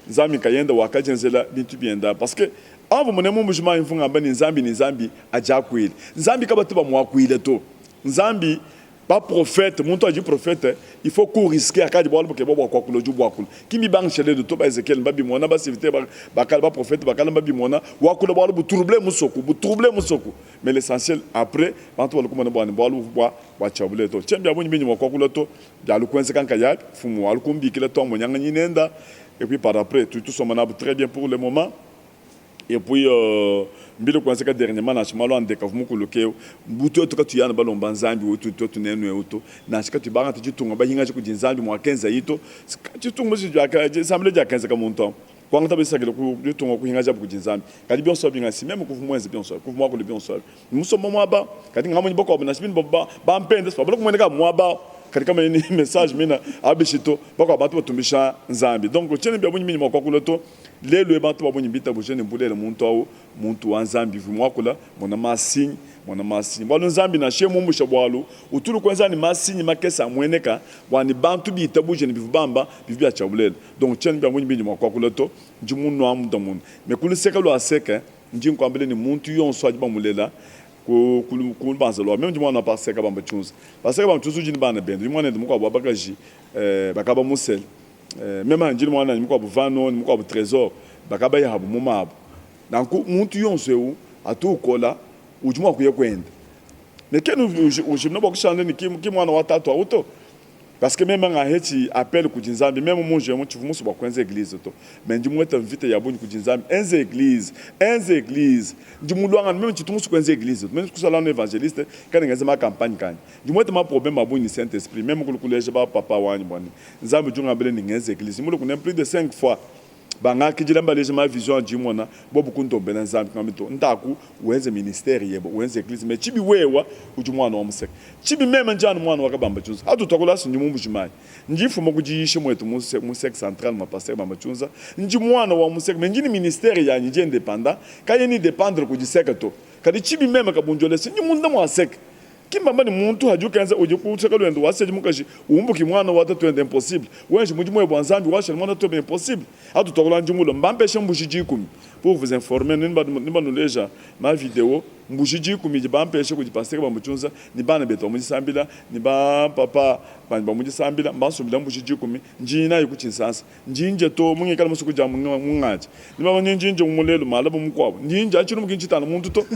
Nzambi nkayenda wakadienzela bintu bienda parce que amvua mune mu Mbuji Mayi mvua ngamba ne Nzambi ne Nzambi adiakuile. Nzambi kabatu bamuakuila to. Nzambi. Ba prophète, muntu adi prophète, il faut ku risquer akadi bualu bukeba bua kuakula udi ubuakula. Ki mbibangisha lelu to, ba Ezekiel mbabimona, ba serviteur ba ba kale, ba prophète ba kale mbabimona, wakula bualu bu troubler musoku, bu troubler musoku. Mais l'essentiel après bantu balua kumona bua ne bualu buvua bua tshiabule to. Tshiena bia bungi bindi mua kuakula to, bialu kuenzeka nkayabi, mfumu walu kumbikila tuamonyanganyi nenda et puis par après tudi tusomba nabu très bien pour le moment. Et puis mbile kuenzeka dernièrement nansha malu a ndeka avua mukuluke eu bu tuetu katuyi anu balomba Nzambi wetu tuetu nenu eu to nansha katuyi bangata ditunga bahingaje kudi Nzambi muakenzayi to tshitunga disambila diakenzeka muntu amu kuangata bisakila ku ditunga kuhingajabu kudi Nzambi kadi bionso abi ngasi meme kuvua muenze bionso abi kuvua muakule bionso abi musomba muaba kadi ngamonyi bakuabu nansha bine bampende babula kumueneka muaba kadi kamanyi ni message mina abishi to bakuabu bantu batumbisha Nzambi donc tshiena bia bungi minyi mua kuakula to Lelu eu bantu ba bungi mbitabuje ne, mbulelela muntu au mmuntu wa Nzambi uvua muakula, mona masinyi, mona masinyi. Bualu Nzambi nansha yeye mumbusha bualu, utu ulu kuenza ne masinyi makese amueneka bua ne bantu bitabuje ne bivua bamba bivua bia tshia bulelela. Donc tshiena ne bia bungi bindi mua kuakula to, ndi munua munda munda. Mais ku luseke lua seke, ndi nkuambila ne muntu yonso adi bamulela ku ku lubanza lua meme ndi muana wa Pasteur Kabamba Tshiunza. Pasteur Kabamba Tshiunza udi ne bana bende, udi muanende mukuabu wa bakaji bakaba musele. Meme ndi ne muananyi mukuabu Vano ne mukuabu Tresor bakabaya abu mu mabu. Nanku muntu yonso eu atu ukola udi mua kuya kuende. Ne kena ujimina bua kushala ne ki muana wa tatu au to. Parce que meme ngahetshi appel kudi Nzambi, meme munji emu tshivua musue bua kuenza eglise to. Mais ndi mueta mvita ya bungi kudi Nzambi, enza eglise, enza eglise. Ndi muluangana, meme tshitu musue kuenza eglise to. Meme kushala anu evangeliste, kana ngenza ma campagne kanyi. Ndi muete ma problème a bungi ne Saint Esprit, meme kulu kuleja ba papa wanyi bua ne Nzambi udi ungambila ne ngenze eglise. Mulue kunem plus de 5 fois bangakidila mbaleja ma vision andi mona, bobu kundombela Nzambi kungambi to ndaku wenze ministère yeba wenze eglise mais tshibi wewa udi muana wa museke. Tshibi meme ndi anu muana wa Kabamba Tshunza. Atu tuakula asi ndi mu Mbuji-Mayi. Ndi mfuma ku diyisha muetu mu mu cercle central mua pasteur Bamba Tshunza. Ndi muana wa museke mais ndi ne ministère yanyi ndi independant kayeni dependre kudi cercle to. Kadi tshibi meme Kabundiolese ndi munda mua cercle. Ki mbamba ne muntu hadi ukenza udi ku luseke luende wasedi mukaji umbuki muana wa tatuende impossible wenji mudimu webe wa Nzambi washali muana tatuebe impossible atu tuakula ndi mulue mbampeshe mbuji dikumi pour vous informer ni banuleja ma video mbuji dikumi idi bampeshe kudi pasteur ba mutshunza ni bana betu ba mu disambila ni ba papa banyi ba mu disambila mbansumbila mbuji dikumi ndi nayi ku tshinsansa ndi ndya to mungikala musue kudia mungaji ni bamba ndi ndya mulelu malaba mukuabu ndi ndya tshilumbu ki ntshitana muntu to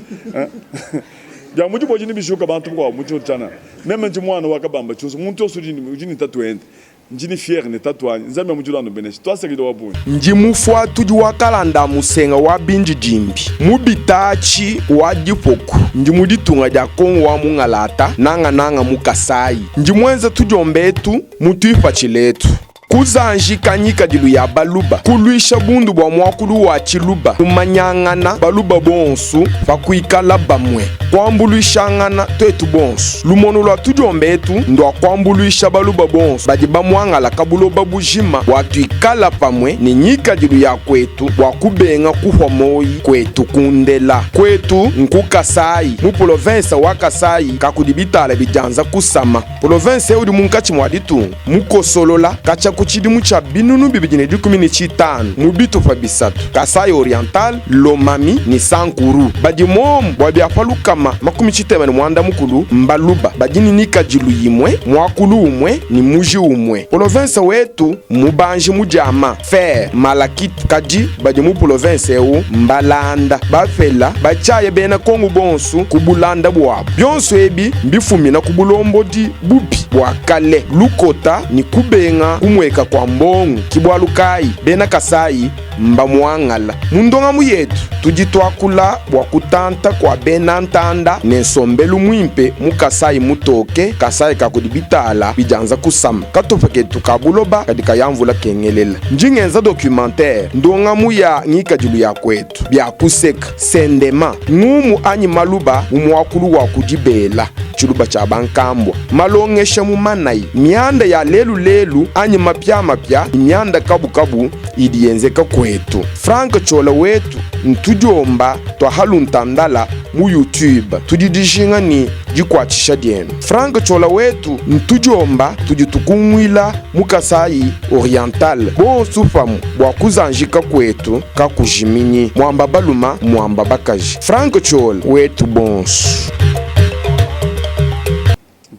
Bia mu dibodi nebijuka bantu bakuabu mu tshiota tshianana. Meme ndi muana wa kabamba tshionso, muntu yonso udi ne tatuende. Ndi ne fiere ne tatuanyi. Nzambi wa mu diulu anubeneshe. Tuasakidila wa bungi. Ndi mufuatudi wa kalanda a musenga wa bindidimbi mu bitaatshi wa dipoku. Ndi mu ditunga dia Kongo wa mungalata, nangananga mu Kasayi. Ndi muenza tudiomba etu mu tuipatshila etu. Kuzanjika ngikadilu ya Baluba, kuluisha bundu bua muakulu wa Tshiluba, kumanyangana Baluba bonsu pa kuikala bamue, kuambuluishangana tuetu bonsu. Lumonu lua tudiomba etu ndua kuambuluisha Baluba bonsu badi bamuangalaka buloba bujima bua tuikala pamue ne ngikadilu ya kuetu bua kubenga kuhua moyi kuetu kundela. Kuetu nku Kasayi, mu polovensa wa Kasayi kakudi bitala bidianza kusama. Polovensa eu udi munkatshi mua ditunga. Mukosolola katshia ku tshidimu tshia 2015 mu bitupa bisatu, Kasaï Oriental, Lomami ne Sankuru. Badi momu bua bia pa 360 mbaluba badi ne nikadilu yimue, muakulu umue ne muji umue. Polovense wetu mmubanji mu diama, fer, malachite, kadi badi mu polovense eu mbalanda, bapela, batshiaya bena Kongu bonsu ku bulanda buabu. Bionso ebi mbifumina ku bulombodi bubi bua kale, lukota ne kubenga kumueka kua mbongo. Ki bualu kayi bena Kasayi mbamuangala. Mu ndongamu yetu tudi tuakula bua kutanta kua bena ntanda ne nsombelu muimpe mu Kasayi mutoke, Kasayi ka kudi bitala bidianza kusama. Katupa ketu ka buloba kadi kaya mvula kengelela. Ndi ngenza documentaire, ndongamu ya ngikadilu ya kuetu, bia kuseka, sendema, ngumu anyi maluba mu muakulu wa ku dibela, tshiluba tshia bankambua, malongesha mu manayi, mianda ya lelu lelu anyi mapiamapia ne mianda kabukabu idi yenzeka kuetu. Franck Ciola wetu ntudiomba tua Haluntandala mu YouTube. Tudi dijinga ne dikuatshisha dienu. Franck Ciola wetu ntudiomba tudi tukunguila mu Kasaï Oriental bonsu pamue bua kuzanjika kuetu kakujiminyi. Muamba baluma muamba bakaji. Franck Ciola wetu bonsu.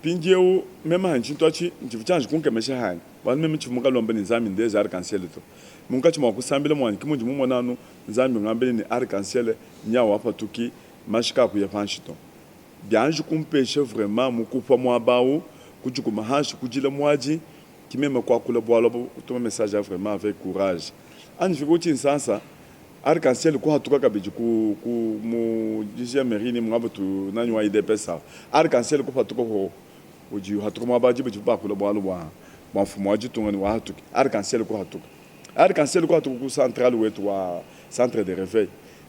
Mpindiewu meme hanyi tshintu atshi ntshivua tshianji kunkemesha hanyi, bualu meme tshivua mukalombe ne Nzambi ndeje arc-en-ciel to. Munkatshi mua kusambila muanyi ke mundi mumone anu Nzambi ungambila ne, arc-en-ciel nyawu apatuki, mashi kaakuya panshi to. Bianji kumpesha vraiment mukupa muaba awu, kudikuma hanshi kudila muadi, ki meme kuakula bualu abu, kutuma message a vraiment avec courage. Anyi fika ku Tshinsansa, Arc-en-ciel kuhatuka kabidi ku ku mu dixième rue ni muaba tu nanyi wa UDPS awu. Arc-en-ciel kupatuka ho udi uhatuka muaba adi badi bakula bualu bua bua mfumu wa ditunga ni wahatuki. Arc-en-ciel kuhatuka. Arc-en-ciel kuhatuka ku centrale wetu wa centre de reveil.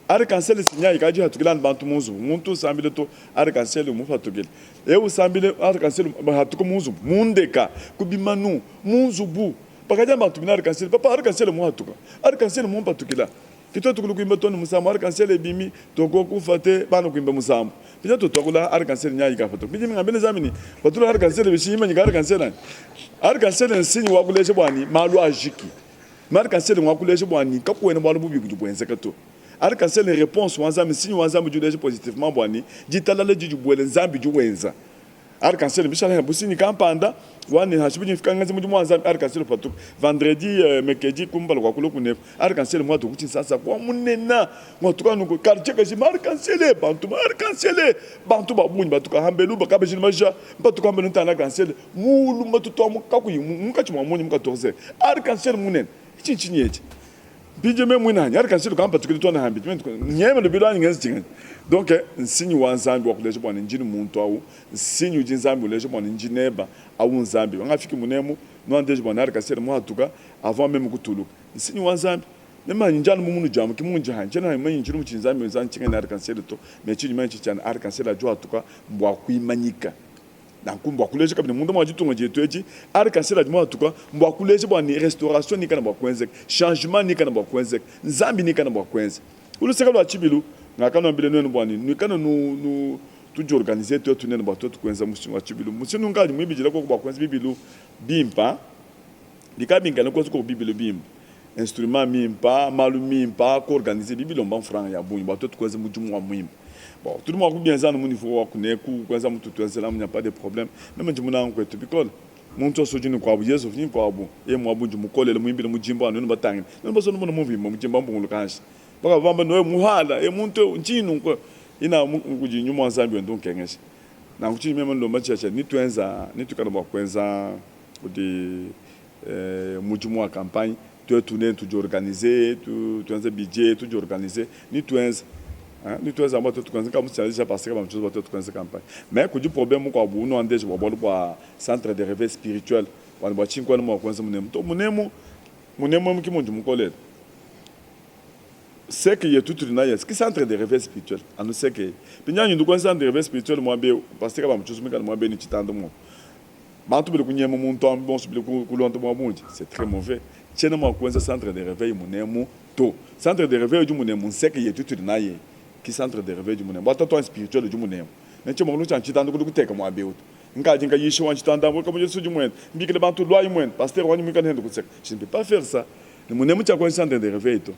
Arc-en-ciel sinya ikadi ihatukila anu bantu mu nzubu. Muntu usambile to arc-en-ciel umupatukile. Eu usambile arc-en-ciel hatuka mu nzubu, mu ndeka, ku bimanu, mu nzubu. Pakadi bantu bina arc-en-ciel, papa arc-en-ciel muhatuka, arc-en-ciel mumpatukila. Ke tuetu kulu kuimba to ne musambu arc-en-ciel ebimi toko kufa te bana kuimba musambu. Pina tuetu tuakula arc-en-ciel nyayi kapatuka. Mpindiewu mingambile Nzambi ne, patula arc-en-ciel bishi imanyika arc-en-ciel anyi? Arc-en-ciel nsinyi wa kuleja bua ne malu ajiki. Arc-en-ciel ngua kuleja bua ne kakuena bualu bubi budi buenzeka to. Arc-en-ciel nreponse wa Nzambi, nsinyi wa Nzambi udi uleja positivement bua ne ditalala didi dibuela Nzambi udi wenza. Arc-en-ciel mbishala businyi kampanda wa ne nansha budi mfika ngenza mudimu wa Nzambi arc-en-ciel patuka vendredi mercredi kumpala kua kulua kuneku arc-en-ciel muatu ku Tshinsasa kua munena muatuka nuku quartier kajima arc-en-ciel bantu arc-en-ciel bantu ba bungi batuka hambelu bakabajila maja batuka hambelu ntana arc-en-ciel mulu matutu amu kakuyi munkatshi mua munyi mu 14 arc-en-ciel munene etshi ntshinyi etshi Mpindiewu meme muine hanyi arc-en-ciel kampatukile to ne hambi nyeme lubilu anyi ngenze tshinganyi. Donc nsinyi wa Nzambi wa kuleja bua ne ndi ne muntu awu, nsinyi udi Nzambi uleja bua ne ndi neba awu Nzambi. Pangafiki munemu nuandeje bua ne arc-en-ciel muhatuka avant meme kutuluka. Nsinyi wa Nzambi. Meme hanyi ndi anu bu munudiamu ki mundi hanyi. Tshiena hanyi mumanye tshilumbu tshidi Nzambi wenza ntshinganyi ne arc-en-ciel to. Mais tshindi mumanye ntshia ne arc-en-ciel adi uhatuka mbua kuimanyika. Nanku mbua kuleja kabidi munda mua ditunga dietu edi, arc-en-ciel adi muatuka mbua kuleja bua ne restauration nikana bua kuenzeka, changement nikana bua kuenzeka, Nzambi nikana bua kuenza. Ku luseke lua tshibilu, ngakanuambila nuenu bua ne nuikale nu, nu tudiorganiser tuetu nenu bua tuetu kuenza mushinga wa tshibilu. Mushindu nkadi muibidila koku bua kuenza bibilu bimpa, bikala binkane kuenza koku bibilu bimpa, instrument mimpa, malu mimpa, kuorganiser bibilomba mfranga ya bungi bua tuetu kuenza mudimu wa muimpe. Bon, tudi mua kubienza anu mu niveau wa kuneku, kuenza mutu tuenzela amu, n'y a pas de problème. Meme ndi munanga kuetu bikole. Muntu yonso udi ne kuabu, Yezu udi ne kuabu. Yeye muabu ndi mukolele, muimbile mujimba wa nuenu batangile. Nuenu bonso numona mumvua imba mujimba mbunguluka hanshi. Bakavua bamba ne, wewe muhala, e muntu eu, ntshinyi nunku? Ina kudi nyuma wa Nzambi wenda unkengesha. Nanku tshindi meme nlomba ntshia tshia nituenza, nituikala bua kuenza kudi mudimu wa campagne, tuetu ne tudiorganiser, tuenze budget, tudiorganiser, nituenze. Nituenze bua tuetu kuenza kamu parce que bua tuetu kuenza campagne. Mais kudi problème mukuabu unuandeje bua bualu bua centre de réveil spirituel bua bua tshinkuana mua kuenza munemu to munemu munemu emu ki mundi mukolele seke yetu tudi naye ki centre de réveil spirituel anu seke pinyanyi ndu kuenza centre de réveil spirituel muabe pasteur ba mutsuzumika muabe ni tshitanda mu bantu bidi kunyema muntu amu bonso bidi kulonda bua bungi c'est très mauvais tshiena mua kuenza centre de réveil munemu to centre de réveil udi munemu nseke yetu tudi naye ki centre de réveil udi munemu bua tatu spirituel udi munemu ne tshia mua tshia tshitanda kudi kuteka muabe utu nkadi nkayisha wa tshitanda mwe kamuja sudi mwene mbikile bantu lwayi mwene pasteur wanyi mwikale hende kuseka je ne peux pas faire ça ne munemu tshia kuenza centre de réveil to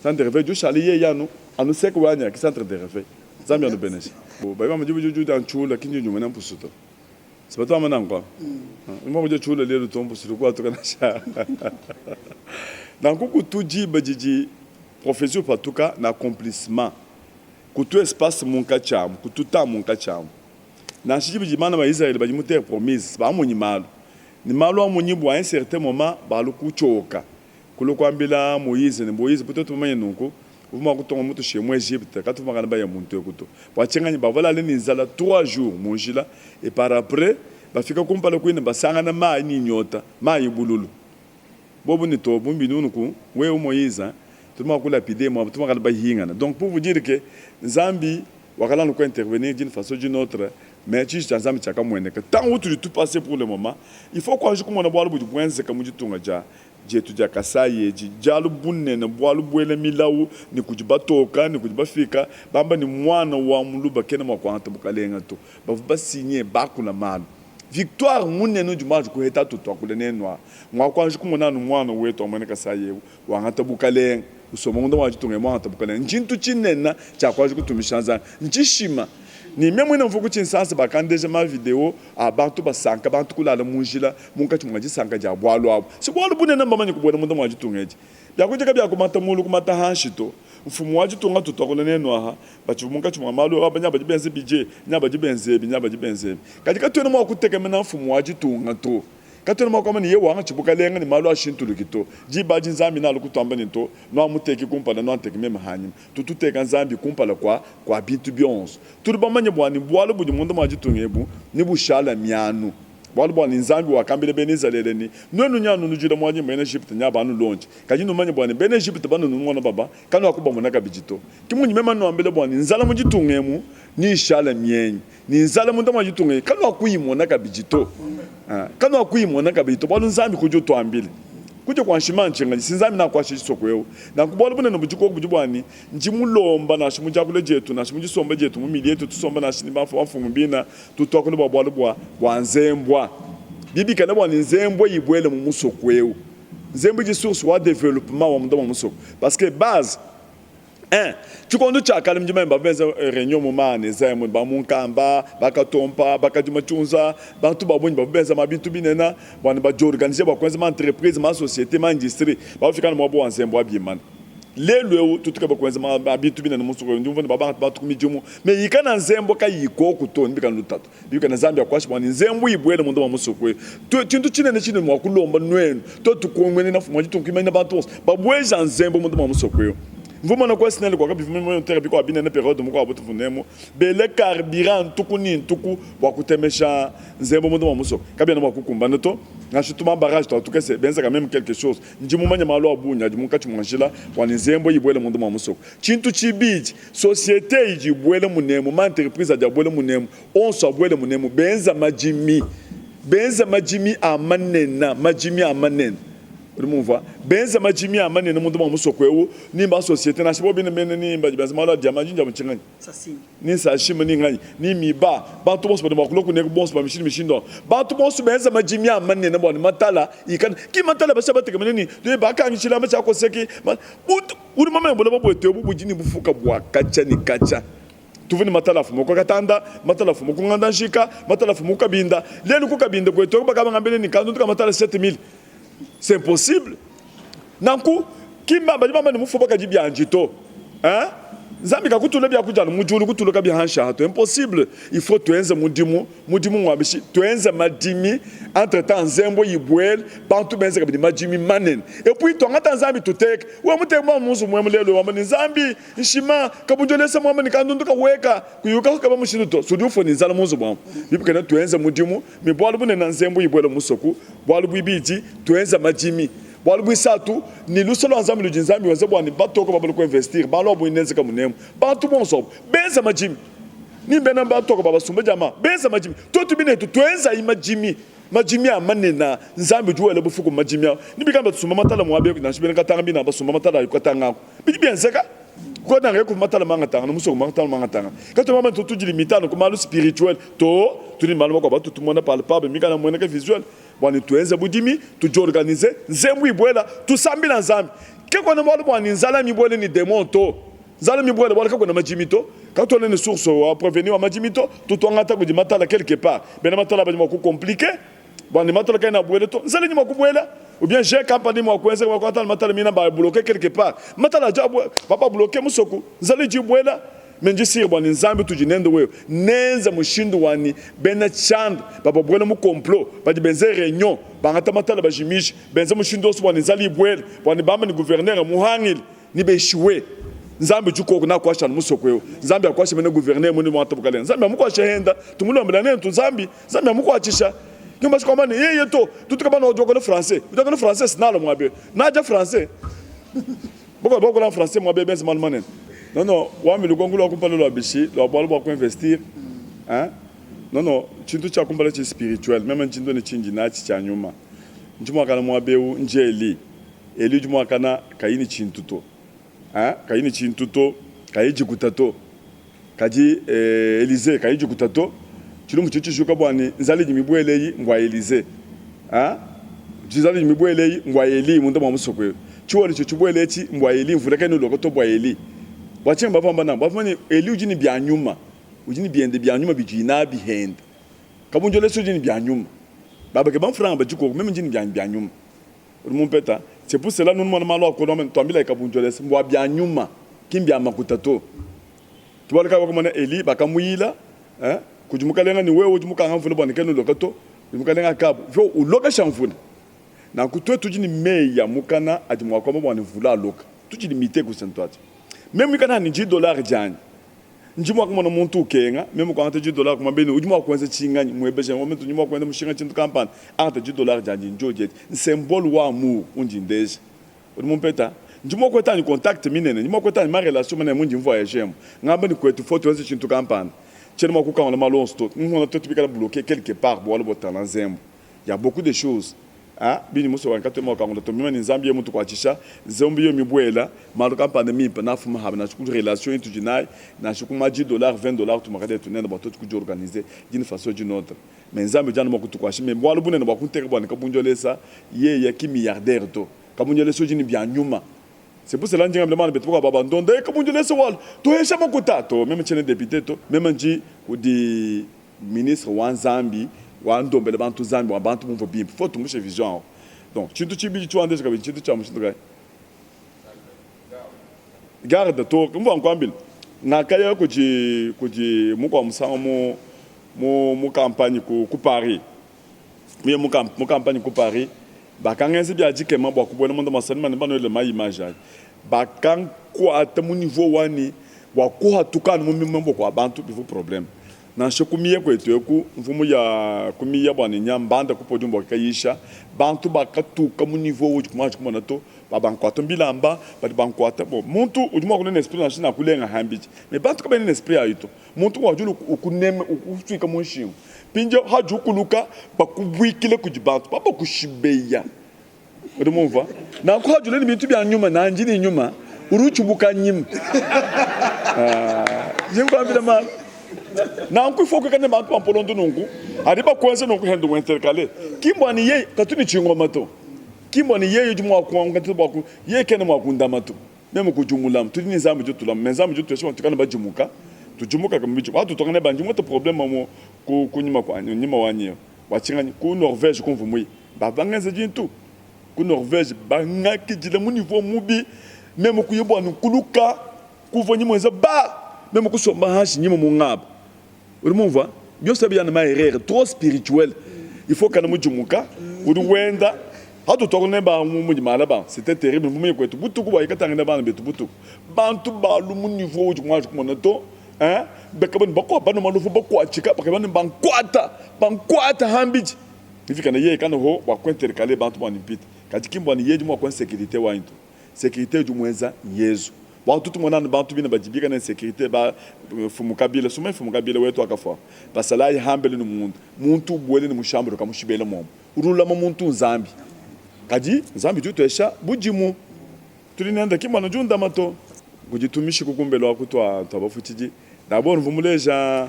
centre de réveil udi ushala yeye anu anu seke wanyi ki centre de réveil Nzambi anubeneshe bayi bamba dibu diudi antshula kinji nyuma na mpusu to Sibatu amba nanku Uma kuja tshula lelu to mpusu kuatuka nansha nanku kutu diba didi prophetie upatuka na accomplissement kutu espace munkatshi amu kutu temps munkatshi amu nansha diba didi bana ba Israël badi mu terre promise bamonyi malu ne malu amonyi bua un certain moment balu kutshioka kulua kuambila Moïse ne Moïse bu tuetu bamanye nunku uvua mua kutonga mutushiye mu Egypte katuvua makana baya muntu eku to bua tshinganyi bavua balale ne nzala 3 jours mu njila et par après bafika kumpala kuine basangana mayi ne nyota mayi bululu bobu ne to bu mbinu nuku wewe Moïse tudi mua kulapide mua tudi makana bahingana donc pour vous dire que Nzambi wakalanda ku intervenir d'une façon d'une autre mais tshiji tshia Nzambi tshiakamueneka tant utudi tu passer pour le moment il faut kuanji kumona bualu budi buenzeka mu ditunga dia dietu dia Kasai edi dialu bunene bualu buela milawu ne kudi batoka ne kudi bafika bamba ne muana wa muluba kena mua kuangata bukalenga to bavua basinye bakula malu victoire munene udi muanji kuheta tutuakula nenu a mua kuanji kumona anu muana wetu wa muena Kasai eu wangata bukalenga usomba munda mua ditunga muangata bukalenga ntshintu tshinene tshia kuanji kutumbisha Nzambi ntshishima. Ne meme muine mvua ku Tshinsansa, bakandeja ma video a bantu basanka, bantu kulala mu njila munkatshi mua disanka dia bualu abu. Si bualu bunene mbamanye kubuela munda mua ditunga edi. Biakudia kabiakumata mulu kumata hanshi to. Mfumu wa ditunga tutuakula nenu aha, batshivua munkatshi mua malu aba nya badi benza budget, nya badi benza ebi, nya badi benza ebi. Kadi katuena mua kutekemena mfumu wa ditunga to. Katuena mua kuamba ne, Yehowa wangatshi bukalenge ne malu ashintuluki to. Diba adi Nzambi nealue kutuamba ne, To, nuamuteki kumpala, nuanteki meme hanyima. Tutu tuteka Nzambi kumpala kua kua bintu bionso. Tudi bamanye bua ne, bualu budi munda mua ditunga ebu nebushala mianu. Bualu bua ne, Nzambi wakambila Bena Izalele ne, Nuenu nyanu nujila muadi Bena Ejipitu nya banulonde, kadi numanye bua ne, Bena Ejipitu banunumona baba, kanuakubamona kabidi to. Ke mundi meme nnuambila bua ne, nzala mu ditunga emu neyishale mienyi. Ne nzala munda mua ditunga edi kanuakuyimona kabidi to, kanuakuyimona kabidi to, bualu Nzambi kudi utuambila kudia kua nshima ntshinganyi, si Nzambi nakuasha tshisoko eu. Nanku bualu bunene budi koku budi bua ne, ndi mulomba nansha mu diakula dietu, nansha mu disomba dietu mu mili yetu, tusomba nansha ne bamfumu bina, tutuakula bua bualu bua bua nzembua. Bibikala bua ne nzembua ibuele mu musoko eu, nzembua idi source wa developpement wa munda mua musoko, parce que base Un, tshikondo tshia kale mudi manye bavua benza reunion mu maaneza amue ba munkamba, ba katompa, ba kadima tshiunza, bantu ba bungi bavua benza ma bintu binene bua ne badiorganiser bua kuenza ma entreprise, ma societe, ma industrie, bavua bafika ne muaba wa nzembu wa bimana. Lelu eu tutu keba kuenza ma bintu binene mu nsuku, ndi umvua ne babangata bantu ku midimu mais ikana nzembu kayiyi koku to, nebikale lutatu. Bikala Nzambi akuashe bua ne nzembu ibuele munda mua musoko eu. Tshintu tshinene tshindi mua kulomba nuenu, tuetu tukonguene na mfumu wa ditunga kuimanyina bantu bonso babueja nzembu munda mua musoko eu. Mvua mona ku SNEL kua kabivua motere bikuabu binene periode mukuabu tuvunemu bele carburant ntuku ne ntuku bua kutemesha nzembu munda mua musoko. Kabiena mua kukumbana to. Nansha tuma barrage tua tukese benza quand meme quelque chose. Ndi mumanye malu a bungi adi munkatshi mua njila bua ne nzembu ibuele munda mua musoko. Tshintu tshibidi, societe idi ibuela munemu, ma entreprise adi abuela munemu, onso abuele munemu, benza madimi, benza madimi a manena, madimi a manene. Udi mumvua? Benza madimi a manene munda mua musoko eu, ni mba societe nansha bobo bine mene ni badi benza malu a diamant, ndi ndiamba tshinganyi? Ni sashimi ni nganyi ni miba, bantu bonso badi mua kulua kuneku bonso ba mishindu mishindu, bantu bonso benza madimi a manene bua ne matala ikale ki matala basha batekemene ni tudi bakangi tshilamba tshia koseki buntu udi mamanya buloba buetu ebu budi ne bufuka bua katshia ne katshia tuvua ne matala afuma ku katanda matala afuma ku nganda nshika matala afuma ku kabinda lelu ku kabinda kuetu eku bakabangambile ni kandundu ka matala 7000 c'est impossible Nanku, ki mba badi bamba ne mufuba kadi bianji to. Hein? Nzambi kakutula biakudia anu mu diulu kutuluka bi hanshi aha to. Impossible. Il faut tuenze mudimu, mudimu ngua bishi? Tuenze madimi, entre temps nzembo ibuele, bantu benze kabidi madimi manene. Et puis tuangata Nzambi tuteke. Wewe muteke muana mu nzubu muemu lelu wamba ne Nzambi nshima kabundiolesa muamba ne kandundu kahueka kuyuka kukeba mushindu to. Sudi ufua ne nzala mu nzubu amu. Bipikana tuenze mudimu me bualu bunene nzembo ibuele mu musoku. Bualu buibidi tuenze madimi. Bualu buisatu, ne luse lua Nzambi ludi Nzambi wenza bua ne batoke babale ku investir malu a bungi nenzeka munemu. Bantu bonso abu benza madimi, ni mbena batoke ba basumba diamant benza madimi, tuetu binetu tuenzayi madimi, madimi a manene. Nzambi udi wela bufuku mu madimi au, ni bikala batusumba matala muaba eu, nansha bena Katanga bina basumba matala ayi ku Katanga aku, bidi bienzeka. Ku Katanga eku matala mangatangana, musoko matala mangatangana. Katuena bamanye tudi limite anu ku malu spirituel to, tudi ne malu makuabu atutu tumona palpable mikale amueneka visuel. Bua ne tuenze budimi, tudiorganize, nzembu ibuela, tusambila Nzambi. Ke kuena bualu bua ne nzala mibuele ne demon to. Nzala mibuele bualu kakuena madimi to. Katuena ne source wa prevenir wa madimi to. Tutuangata kudi matala quelque part. Bena matala badi mua ku compliquer bua ne matala kaena abuela to. Nzala idi mua kubuela ou bien G company mua kuenza mua kuangata matala mina ba bloquer quelque part. Matala adi abuela, ba bloquer musoku, nzala idi ibuela. Me ndi sire bua ne Nzambi utudi nende wewe nenze mushindu wa ne bena tshianda bavua babuela mu complot badi benze reunion bangata matala bajimija benze mushindu onso bua ne nzala ibuele bua ne bamba ne gouverneur muhangile ne beshiwe Nzambi udi koku nakuasha anu musoko eu Nzambi akuashe mene gouverneur mune muata bukalenga Nzambi amukuashe henda tumulombela nentu Nzambi Nzambi amukuatshisha Nyuma kwamba ne yeye to tutuka bana odi wakula français udi wakula français sinalo muabe naja français Boko bakola en français moi bebe malu manene. Non non, wambi lukonko lua kumpala lua bishi lua bualu bua kuinvestir. Hein? Non non, tshintu tshia kumpala tshi spirituel, meme ntshintu ne tshindi natshi tshia nyuma. Ndi muakana muaba eu ndi Eli. Eli udi muakana kayi ne tshintu to. Hein? Kayi ne tshintu to, kayi dikuta to. Kadi eh, Elize kayi dikuta to. Tshilumbu tshidi tshijuka bua ne nzala idi mibuele eyi mbua Elize. Hein? Nzala idi mibuele eyi mbua Eli munda mua musoko eu. Tshiwole tshidi tshibuele etshi mbua Eli, mvula kena uloka to bua Eli. Bua tshinyi bavua bamba nanku? Bavua bamanye ne Eli udi ne bia nyuma. Udi ne biende bia nyuma bidiyi nabi hende. Kabundjolesa udi ne bia nyuma. Baba keba mfranga badi koku, meme ndi ne bianyi bia nyuma. Udi mumpeta? C'est pour cela nunu mona malu a kolo, tuambilayi Kabundjolesa mbua bia nyuma, ki mbia makuta to. Ke bualu kayi wakamona Eli bakamuyila eh, kudi mukalenga ne wewe udi mukanga mvula bua ne kena uloka to, kudi mukalenga Akabu uvua ulokesha mvula. Nanku tuetu tudi ne meyi a mukana adi mua kuamba bua ne mvula aloka. Tudi limite ku tshintu atshi. Meme muikale ne di dollar dianyi, ndi mua kumona muntu ukenga, meme kuangata di dollar kumuambila ne udi mua kuenza tshinganyi, muebeja ne ndi mua kuenza mushinga tshintu kampanda, angata di dollar dianyi ndiodi edi. Nsymbole wa amour undi ndeja. Udi mumpeta? Ndi mua kueta anyi contact minene, ndi mua kueta anyi ma relation manene mundi nvoyager emu. Ngamba ne kuetu faut tuenze tshintu kampanda. Tshiena mua kukangula malu onso to. Nmona tuetu bikala bloquer quelque part bualu bua talent nzembu. Ya beaucoup de choses hein bindi musue wanyi katuena mua kukangula to. Mema ne Nzambi yeye mutukuatshisha, nzembu yeye mibuela, malu kampanda mimpe nafuma haba nansha ku relation itudi nayi, nansha ku ma dix dollars, 20 dollars tumakadi etu nenda bua tuetu kudiorganiser d'une façon ou d'une autre. Mais Nzambi udi anu mua kutukuatshisha. Mais bualu bunene bua kunteka bua ne Kabundjolesa yeye ki milliardaire to. Kabundjolesa udi ne bia nyuma. C'est pour cela ndi ngambila bana betu bakuabu ba bandonda, eh Kabundjolesa walu, tuhesha makuta to. Meme tshiena depute to. Meme ndi kudi ministre wa Nzambi wa ndombela bantu Nzambi bua bantu bumvue bimpe. Faut tumbushe vision awu. Donc tshintu tshibidi tshiwandeja kabidi ntshintu tshia mushindu kayi? Garde to mvua nkuambila ngakaya kudi kudi mukua musangu mu mu mu campagne ku ku Paris muye mu mu campagne ku Paris bakangenza bia dikema bua kubuela munda mua salima ne banuele ma image ayi bakankuata mu niveau wanyi bua kuhatuka anu mu maboko a bantu bivua probleme Nansha ku miya kuetu eku, mvua muya ku miya bua ne nya mbanda ku podium bua kayisha. Bantu bakatuka mu niveau udi kumanji kumona to, ba bankuata mu bilamba, badi bankuata. Bon, muntu udi mua kulua ne esprit nansha nakulenga hambidi, mais bantu kabena ne esprit ayi to. Muntu wadi ukuneme, ukusuika mu nshingu. Mpindieu hadi ukuluka, bakubuikile kudi bantu, babakushibeya. Udi mumvua? Nanku hadi ule ne bintu bia nyuma, nandi ne nyuma, udi utshibuka nyima. Ah, ndi nkuambila malu. Nanku ifo kuikala ne bantu ba mpolondo nunku, adi bakuenza nunku hende wenterkale. Ki mbua ne yeye katu ne tshingoma to. Ki mbua ne yeye udi mua kuangata bua ku yeye kena mua kundama to. Meme kudi mulama. Tudi ne Nzambi udi utulama. Me Nzambi udi utulesha bua tuikale badimuka. Tudimuka ka mubidi. Watu tuangane bandi muete probleme mu ku kunyima kua nyima wanyi. Bua tshinganyi ku Norvege kumvua muye. Bavua bangenze bintu ku Norvege, bangakidila mu niveau mubi, meme kuya bua nkuluka kuvua nyima wenza ba, meme kusomba hanshi nyima mungaba. Udi mumvua? Bionso abi yana ma erreur trop spirituel. Il faut kana mudimuka, udi wenda hatu tuakula ne ba mu mudi mala ba, c'était terrible mvua kwetu butuku bua ikatangila bana betu butuku. Bantu balu mu niveau udi kumwaji kumona to, hein? Bekabani bakwa banu maluvu bakuatshika bakabani bankuata, bankuata hambidi. Bifikana yeye kanoho bua kuintercaler bantu bua ne mpita, kadi ki mbua ne yeye mua kuenza securite wanyi to. Securite udi muenza n'Yezu. Bualu tutu tumona anu bantu bine badi bikale ne securite ba mfumu Kabila, suma mfumu Kabila wetu wakafua, basalayi hambele ne muntu, muntu ubuele ne mu chambre kamushibele momu. Udi ulama muntu Nzambi. Kadi Nzambi udi utuesha budimu. Tudi nenda ki mbua ne udi undama to. Kudi tumishiku kumbelu aku tua tua bafutshidi. D'abord mvua muleja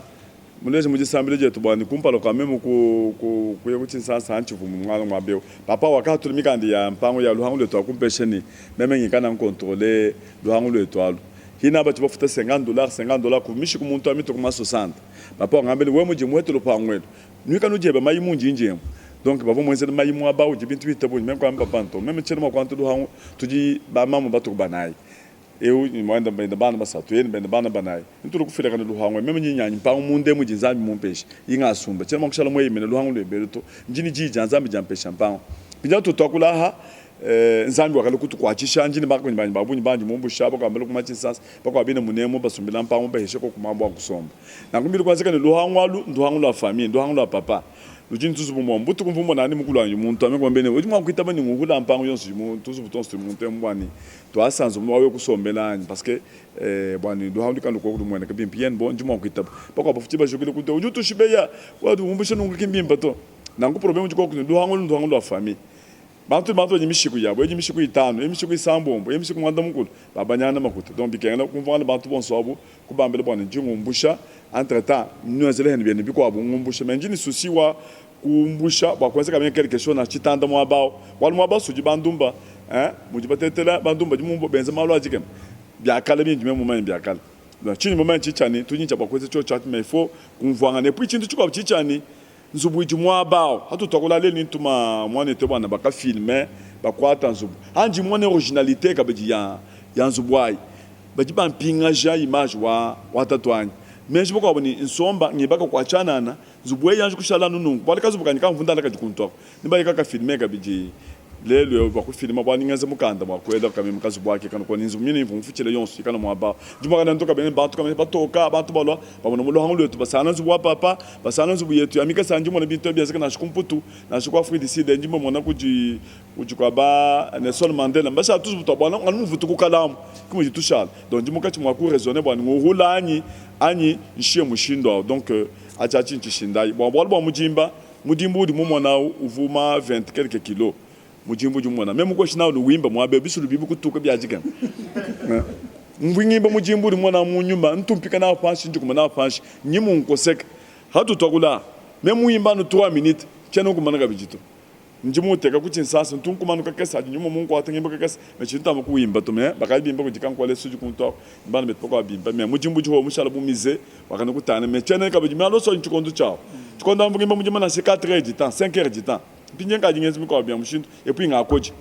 muleja mu disambila dietu bua ne kumpala kua meme ku ku kuya ku Tshinsansa ntshivua mu muaba muaba eu. Papa wakahatula mikanda ya mpangu ya luhangu luetu akumpesha ne meme ngikala ncontroler luhangu luetu alu. Hina batu bafuta 50 dollars 50 dollars ku mishiku muntu wa mituku ma 60. Papa wakangambila ne wewe mudi muhete lupangu elu nuikale nudieba mayi mundi emu. Donc bavua muenzela mayi muaba udi bintu bihita bungi. Meme kuamba papa nto meme tshiena mua kuangata luhangu tudi ba mamu batuku banayi. Eu ne muanda bende bana basatu, yeye ne bende bana banayi. Ntulu kufilakana luhangu, meme ndi nyanyi mpangu munda emu idi Nzambi mumpeshe, ingasumba. Tshiena mua kushala mueyemene luhangu luebe elu to. Ndi ne diyi dia Nzambi diampesha mpangu. Mpindiau tutu tuakula aha, Nzambi wakalua kutukuatshisha. Ndi ne bakunyi banyi ba bungi bandi mumbusha, bakuabu balue ku Matshinsasa, bakuabu bine munemu basumbila mpangu baheshe koku muaba wa kusomba. Nanku mbili kuenzeka ne luhangu alu nduhangu lua famille, nduhangu lua papa. Ludi ne tuzubu mua butuku mvua mmona ne mukulu wanyi muntu ame kuamba ne, udi mua kuitaba ne nguhula mpangu yonso idi mu tuzubu tuonso tudi muntu emu bua ne tuasa nzubu wa wewe kusombela anyi parce que bua ne luhangu luikale lukoku lumueneka bimpe yene bo ndi mua kuitaba. Bakuabu bafuti bajukile kutu udi utushibeya wadi umbusha nunku ki mbimpe to. Nanku probleme udi koku ne luhangu elu nduhangu lua famille. Bantu ne bantu badi mishiku yabu, eyi mishiku itanu, eyi mishiku isambombo, eyi mishiku muanda mukulu, babanyangana makuta. Donc bikengela kumvuangana bantu bonso abu, kubambila bua ne ndi ngumbusha, entre temps nuenzele henu bienu bikuabu ngumbusha. Mais ndi ne souci wa kumbusha bua kuenza quand meme quelque chose na tshitanda muaba au, bualu muaba au sudi bandumba hein, mudi batetela bandumba badi benza malu a dikema. Bia kale bindi meme mumanye mbia kale. Tshindi mumanye tshidi tshia ne, tudi ne tshia bua kuenza tshiotshi atshi, mais il faut kumvuangana. Et puis tshintu tshikuabu tshidi tshia ne, nzubu idi muaba au, atu tuakula lelu ni ntuma muanetu bana baka filme bakuata nzubu, anji muana originalite kabidi ya ya nzubu ayi, badi bampingaja image wa wa tatuanyi. Meji makuabu ni nsomba ngibaka kua tshianana, nzubu eyi anji kushala anu nunku, bualu kazubu kanyi ka mvundala kadi kuntu aku. Ne baye kaka filme kabidi lelu eu bua kufilma bua ngenze mukanda bua kuela kameme kazubu ake kana kua nzubu mine ivua mufutshile yonso ikala muaba dimua ntu kabene bantu kamene batoka bantu balua bamona mu luhangu luetu basangana nzubu wa papa basangana nzubu yetu ya mikesa ndi mona bintu bienzeka nansha ku Mputu nansha ku Afrique du Sud ndi mona kudi kudi kua ba Nelson Mandela mbashala tuzubu tua buana anu muvutu ku kalamu ke mudi tushala donc ndi munkatshi mua ku raisonner bua nguhula anyi anyi nshiye mushindu au donc atshi atshi ntshishindayi bua bualu bua mudimba Mudimbu udi mumona awu uvu ma 20 quelque kilo. Mudimbu udi mumona. Meme mukoshi nawu ne wimba muaba eu, bisulu bibi kutuka bia dikema. Mvui ngimba mudimbu udi mumona mu nyuma, ntumpika nawu panshi, ndikuma nawu panshi, nyimu nkoseka. Hatu tuakula, meme muimba anu 3 minutes, tshiena nkumana kabidi to. Ndi muuteka ku tshinsansa, ntu nkuma anu kakese, adi nyuma munkuata ngimba kakese, mais tshintu ntamba kuwimba to. Mais bakadi bimba kudi Kankuale Sudi kuntu aku, ne bana betu bakuabu bimba. Mais mudimbu udi howa mushala bu musee, wakana kutangila. Mais tshiena kabidi, mais alonso ntshikondo tshiawu. Tshikondo amvua ngimba mudimu nansha 4 heures du temps, 5 heures du temps. Mpindieu nkadi ngenza mikuabu bia mushindu, et puis ngakodi.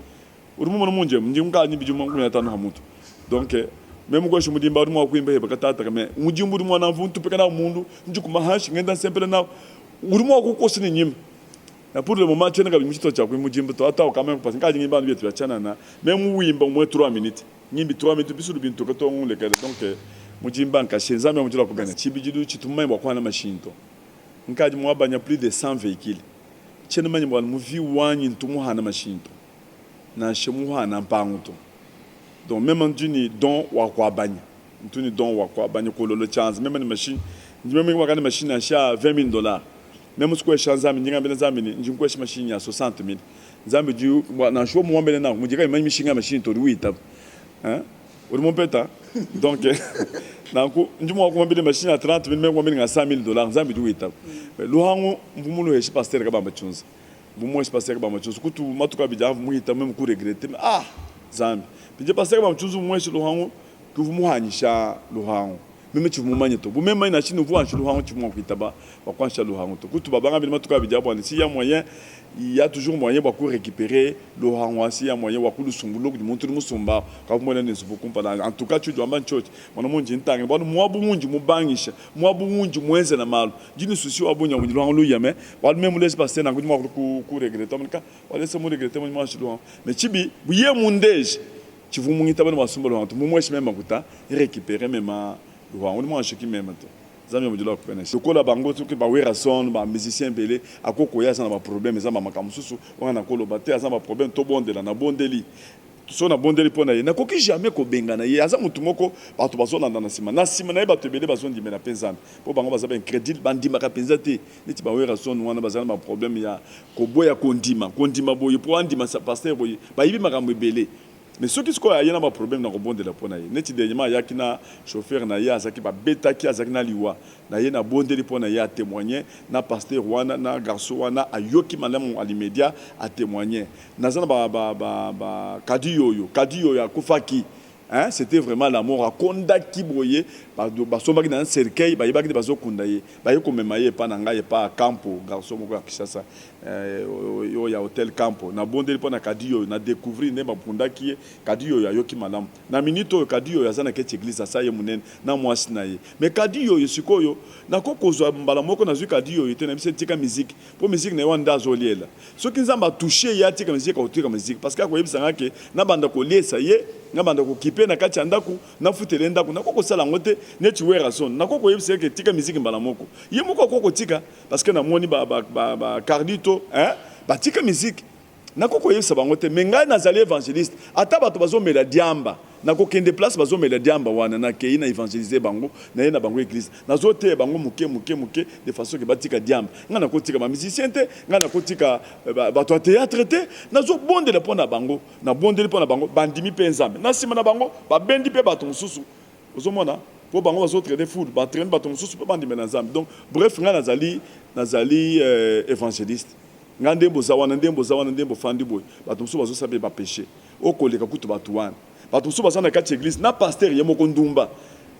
Udi mumona mundi emu, ndi nkadi ne bidimu makumi atanu ha mutu. Donc, meme kuosha mudimba udi mua kuimba heba katataka, mais mudimba udi muana mvua ntupika nawu mundu, ndikuma hanshi, ngenda nsempela nawu. Udi mua kukosa ne nyima. Na pour le moment tshiena kabidi mu tshitupa tshia kuimba mudimba to, ata ukamanya kupasa nkadi ngimba anu bietu bia tshianana, meme muwimba au moins 3 minutes. Ngimbi 3 minutes bisulu bintuka to ngulekela. Donc, mudimba nkashe. Nzambi amujila kubena. Tshibidilu tshitu mumanye bua kuhana mashinyi to. Nkadi muabanya plus de 100 vehicules. Tshiena mumanye bua mu vie wanyi ntu muhana mashinyi to, nansha muhana mpangu to. Donc meme ndi ne don wa kuabanya, ntu ne don wa kuabanya kolola tshianza meme ne mashinyi. Ndi meme ngibaka ne mashinyi nansha a 20000 dollars. Meme sikuesha Nzambi, ndi ngambila Nzambi ne ndi nkuesha mashinyi a 60000. Nzambi udi nansha wewe mumuambile nanku mudi kayi mumanye mishinga ya mashinyi to, udi witaba. Hein? Udi mumpeta? Donc nanku ndi mua kumuambila mashinyi a 30000 meme kumuambila nga 100000 dollars, Nzambi udi witaba. Luhangu mvua muluheshe pasteur kabamba tshionso. Mvua muheshe pasteur kabamba tshionso kutu matuku abidi avua muhita meme ku regretter ah Nzambi. Mpindie pasteur kabamba tshionso muheshe luhangu tuvua muhanyisha luhangu. Meme tshivua mumanye to. Bu meme mumanye nansha ne uvua wansha luhangu tshivua mua kuitaba bua kuansha luhangu to. Kutu babangambila matuku abidi a bua ne s'il ya moyen, il ya toujours moyen bua ku recuperer luhangu a s'il ya moyen wa kulusumbulula kudi muntu udi musumba kavua muena ne nzubu kumpala. En tout cas tshiudi wamba ntshiotshi. Mona mundi ntangila bualu muabu undi mubangisha, muabu undi muenzela malu. Ndi ne souci wa bungi wa mudi luhangu luya mais bualu meme muleje pasteur nanku ndi mua ku regretter wamba ne ka walesa mu regretter mundi muanshe luhangu. Mais tshibi bu yeye mundeje Tshivua mungitaba ne wasumba luhangu to, mumueshe meme makuta, recuperer mema luhangu udi muanshe ki meme to. Nzambi ya mudilu akubeneshe. Lokola bango soki ba Werrason ba musiciens ebele ako koya aza na ba problème eza ba makambo mosusu wana nakoloba te aza na ba problème tobondela nabondeli soki nabondeli mpo na ye nakoki jamais kobengana ye aza motu moko bato bazolanda na nsima na nsima na ye bato ebele bazondimela mpe Nzambe mpo bango baza ba incredule bandimaka mpenza te neti ba Werrason wana baza na ba problème ya koboya kondima kondima boye mpo andima pasteur boye bayebi makambo ebele mais soki sikoyo aye na ba problème na kobondela mpo na ye neti dernièrement ayaki na chauffeur na ye azalaki babetaki azalaki na liwa na ye nabondeli mpo na ye atémoigne na pasteur wana na garçon wana ayoki malamu à l'immédiat atémoigne naza na ba, ba, ba, ba kadi yoyo kadi yoyo akufaki. Hein, c'etait vraiment la mort akondaki boye basombaki na cercueil bayebaki te bazokunda ye baye komema ye epa na ngai epa Campo garçon moko ya Kinshasa oyo ya hotel Campo nabondeli mpo na kadi oyo na découvrir nde bakundaki ye kadi oyo ayoki malamu na minute oyo kadi oyo aza na kati eglise asa ye monene na mwasi na ye mais kadi oyo sikoyo nakoki kozwa mbala moko nazwi kadi oyo te na biso tika musique mpo musique na ye wana nde azoliela Soki Nzambe a toucher ye atika musique akotika musique parce que akoyebisa nga ke nabanda koliesa ye, nabanda kokipe na kati ya ndaku, nafutela ye ndaku, nakoki kosala yango te neti Werrason nakoki koyebisa ye ke tika musique mbala moko ye moko akoki kotika parce que namoni ba ba ba Cardito hein batika musique nakoki koyebisa bango te mais ngai nazali evangeliste ata bato bazomela diamba Nakokende place bazo mela diamba wana nakeyi na evangeliser bango naye na bango eglise nazo teya bango muke muke muke de façon que batika diamba nga nako tika ba musiciens te nga nako tika bato ya theatre te nazo bondela pona bango na bondeli pona bango bandimi pe nzambe na sima na bango babendi pe bato mosusu ozo mona po bango bazo trainer foule ba trainer bato mosusu pe bandimela nzambe donc bref nga nazali nazali evangeliste nga nde boza wana nde boza wana nde bofandi boye bato mosusu bazo sala pe ba peche Okoleka kutu batu wana. Batu mosusu baza na kati ya eglise na pasteur ye moko ndumba.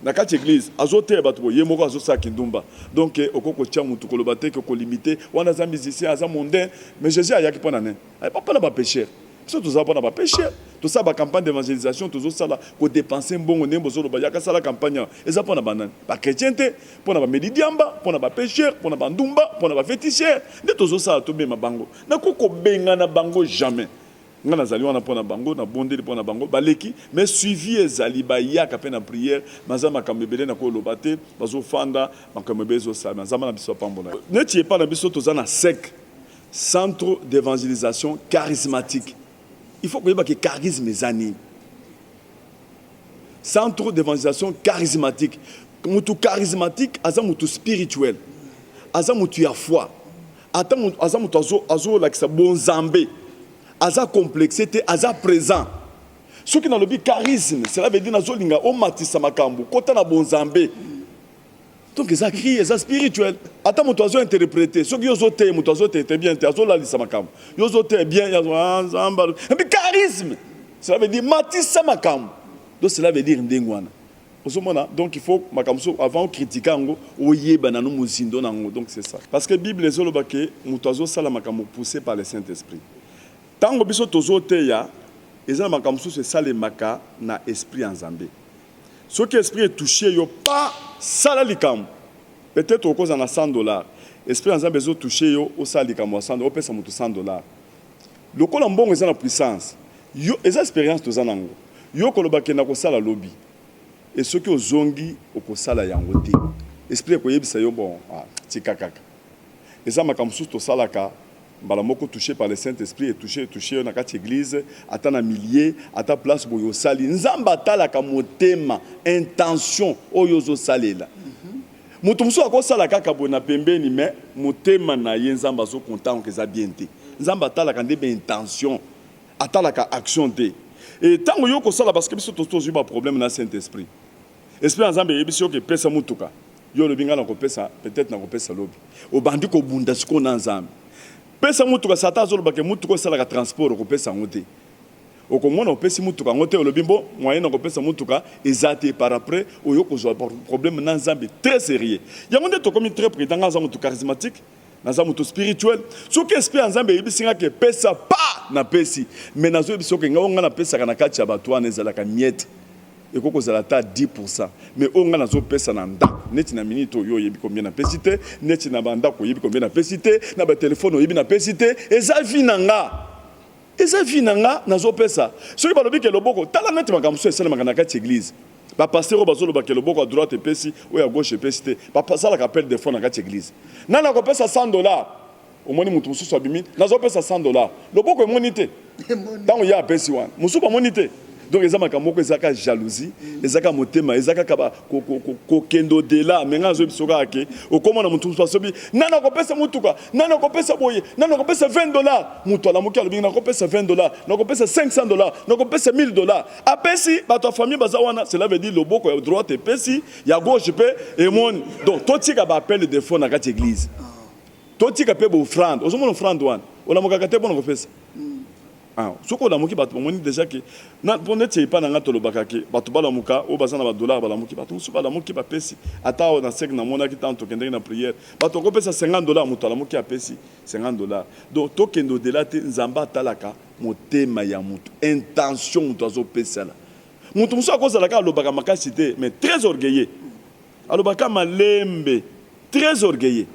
Na kati eglise azoteya bato boye, ye moko azosala kindumba. Donc okoki kotia mutu koloba te ke kolimite wana aza musicien, aza mondain. Mais Jesus ayaki mpo na nini? Ayaki mpo na ba pecheurs. Biso toza mpo na ba pecheurs. Tosala ba campagne d'evangelisation, tozosala ko depenser mbongo ndenge bozoloba yaka sala campagne awa. Eza mpo na ba nani? Ba chretiens te, mpo na ba meli diamba, mpo na ba pecheurs, mpo na ba ndumba, mpo na ba feticheurs nde tozosala tobema bango. Nakoki kobengana bango jamais. Nga nazali wana pona bango, na bondeli pona bango, baleki mais suivi ezali, bayaka pe na prière, mais aza makambo ebele nako loba te, bazo fanda, makambo ebele ezo salema, Nzambe na biso apambola yo. Neti epa na biso toza na sec, centre d'evangelisation charismatique, il faut koyeba ke charisme eza nini? Centre d'evangelisation charismatique, mutu charismatique aza mutu spirituel, aza mutu ya foi, Ata mutu aza mutu azo azo lakisa bonzambe aza complexe te aza present soki nalobi charisme cela veut dire nazo linga omatisa makambu kota na bonzambe donc eza cri eza spirituel ata mutu azo interprete soki yo ozo teya mutu azo tete bien te azo lalisa makambu yo ozo teya bien ya ah, nzambe alobi charisme cela veut dire matisa makambu donc cela veut dire ndenge wana Ozo mona donc il faut makambo mosusu avant o critiquer yango oyeba nanu mozindo na yango donc c'est ça parce que bible ezo loba ke mutu azo sala makambo pousse par le saint esprit tango biso tozo teya eza na makambo mosusu esalemaka na esprit ya nzambe soki esprit e touche yo pa sala likambo peut etre okozala na 100 dollars esprit ya nzambe ezo touche yo osala likambo ya 100 opesa mutu 100 dollars lokola mbongo eza na puissance yo eza experience toza na yango yo koloba ke nakosala lobi et soki ozongi okosala yango te esprit ekoyebisa yo bon ah, tika kaka eza makambo mosusu tosalaka mbala moko touche par le saint esprit etouche etouche yo na kati eglise ata na milieu ata place boye osali nzambe atalaka motema intention oyo ozosalela moto mosusu akosala kaka boye na pembeni mais motema na ye nzambe azokonta yango eza bien te nzambe atalaka nde baintention Atalaka action te. Et tango yo okosala parce que biso tosi tozui ba problème na saint esprit. Esprit ya Nzambe eyebisi yo ke pesa mutuka. Yo olobi nga nakopesa peut etre nakopesa lobi. Obandi kobunda sikoyo na Nzambe. Pesa mutuka Satan azoloba ke mutuka oyo esalaka transport okopesa yango te. Okomona opesi mutuka yango te olobi bon moyen nakopesa mutuka eza te par après oyo kozua problème na Nzambe très serieux. Yango nde tokomi très prudent nga naza mutu charismatique. Naza moto spirituel. Soki esprit ya Nzambe eyebisi nga ke pesa pa na pesi. Mais nazo yebisa yo ke nga oyo nga na pesaka na kati ya bato wana ezalaka miette. Ekoki kozala ata 10%. Mais oyo nga nazo pesa na ndako neti na minute oyo yo oyebi combien na pesi te, neti na ba ndako oyebi combien na pesi te, na ba telephone oyebi na pesi te. Eza vie na nga. Eza vie na nga nazo pesa. Soki balobi ke loboko, tala neti makambo mosusu esalemaka na kati ya eglise. Ba pasteurs oyo bazo loba ke loboko ya droite epesi, oyo ya gauche epesi te, ba salaka appel de fonds na kati ya eglise. Nani akopesa 100 dollars? Omoni mutu mosusu abimi, nazo pesa 100 dollars. Loboko emoni te. Tango ye apesi wana, mosusu bamoni te. Donc eza makambo moko eza kaka jalousie, eza kaka motema, eza kaka ba kokende au delà. Mais nga nazo yebisa yo kaka ke okomona mutu mosusu asobi, nani akopesa mutuka? Nani akopesa boye? Nani akopesa 20 dollars? Mutu alamuki alobi nakopesa 20 dollars, nakopesa 500 dollars, nakopesa 1000 dollars. Apesi bato ya famille baza wana, cela veut dire loboko ya droite epesi, ya gauche pe emoni. Donc totika ba appel de fonds na kati ya eglise. Totika pe ba offrande. Ozomona offrande wana, olamukaka te pona kopesa. Ah, soki olamuki bato bamoni dejà ke na po neti epa na nga tolobaka ke bato balamuka oyo baza na ba dollars balamuki, bato mosusu balamuki bapesi. Ata awa na sec namonaki tango tokendeki na prière, bato bakopesa 50 dollars, moto alamuki apesi 50 dollars. Donc tokende au delà te, Nzambe atalaka motema ya mutu, intention mutu azo pesala. Mutu mosusu akozala kaka alobaka makasi te mais très orgueilleux, alobaka malembe, très orgueilleux.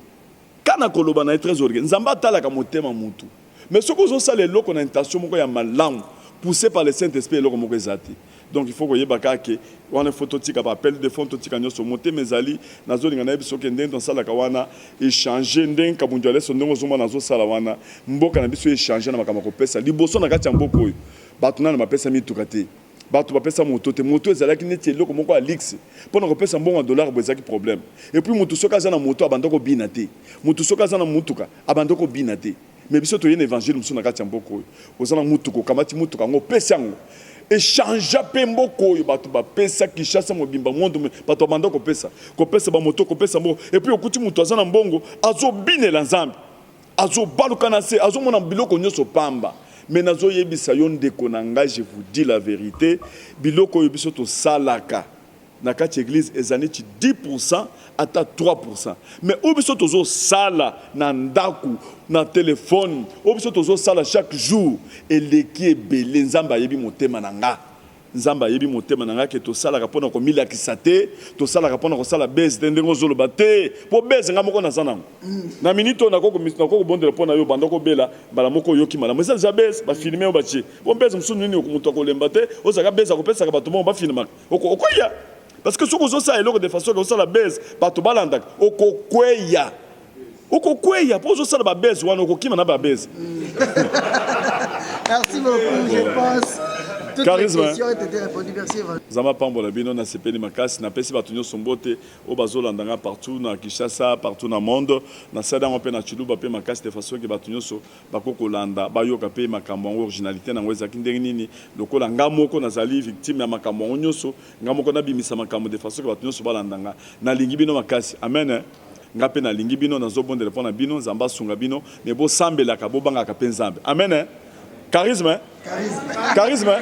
Kaka na koloba na ye très orgueilleux. Nzambe atalaka motema mutu. Mais soki ozo sala eloko na intention moko ya malamu, pousse par le Saint Esprit eloko moko eza te. Donc il faut koyeba kaka ke wana il faut totika ba appel de fonds, totika nionso. Motema ezali, nazo linga nayebisa yo ke ndenge tosalaka wana e changer, ndenge Kabundu Aleso ndenge ozo mona azo sala wana, mboka na biso e changer na makambo ya kopesa. Liboso na kati ya mboka oyo, batu nanu bapesa mituka te. Batu bapesa moto te. Moto ezalaki neti eloko moko ya luxe. Pona kopesa mbongo ya dollar boye ezalaki problème. Et puis mutu soki aza na moto abanda kobina te. Mutu soki aza na mutuka abanda kobina te. Mais biso toye na evangile mosusu na kati ya mboka oyo. Oza na mutuka, okamati mutuka yango opesi yango. E changea pe mboka oyo batu bapesa Kinshasa mobimba monde mobimba batu babanda kopesa. Kopesa ba moto, kopesa mbongo. Et puis okuti mutu aza na mbongo azo binela Nzambe. Azo baluka na se, azo mona biloko nioso pamba. Mais nazo yebisa yo ndeko na ngai, je vous dis la verite, biloko oyo biso tosalaka. Na kati ya eglise eza neti 10% ata 3% mais oyo biso tozo sala na ndaku na telephone oyo biso tozo sala chaque jour eleki ebele nzambe ayebi motema na nga nzambe ayebi motema na nga ke tosalaka pona komilakisa te tosalaka pona kosala buzz te ndenge ozoloba te po buzz nga moko naza nango na minute oyo nakoki kobondela pona yo banda kobela mbala moko oyoki malamu eza deja buzz ba filme yo batie po buzz mosusu nini moto akolemba te ozalaka buzz akopesaka bato mbongo bafilmaka Okoya parce que soki ozosala eloko de façon osala buzz bato balandaka okokweya okokweya mpo ozosala ba buzz wana okokima na ba buzz. Merci beaucoup, je pense. Toutes Charisme, les questions ont été répondues. Merci. Nzambe apambola bino nasepeli makasi napesi bato nyonso mbote oyo bazolanda nga partout na Kinshasa partout na monde nasali yango mpe na Tshiluba mpe makasi de façon ke bato nyonso Bakoki kolanda, bayoka pe makambo yango, originalite na yango ezalaki ndenge nini. Lokola nga moko nazali victime ya makambo yango nyoso, nga moko nabimisa makambo de façon que bato nyoso balanda nga. Nalingi bino makasi. Amen. Nga pe nalingi bino, nazobondela pona bino, Nzambe asunga bino, mais bosambelaka, bobangaka pe Nzambe. Amen. Charisme. Charisme. Charisme.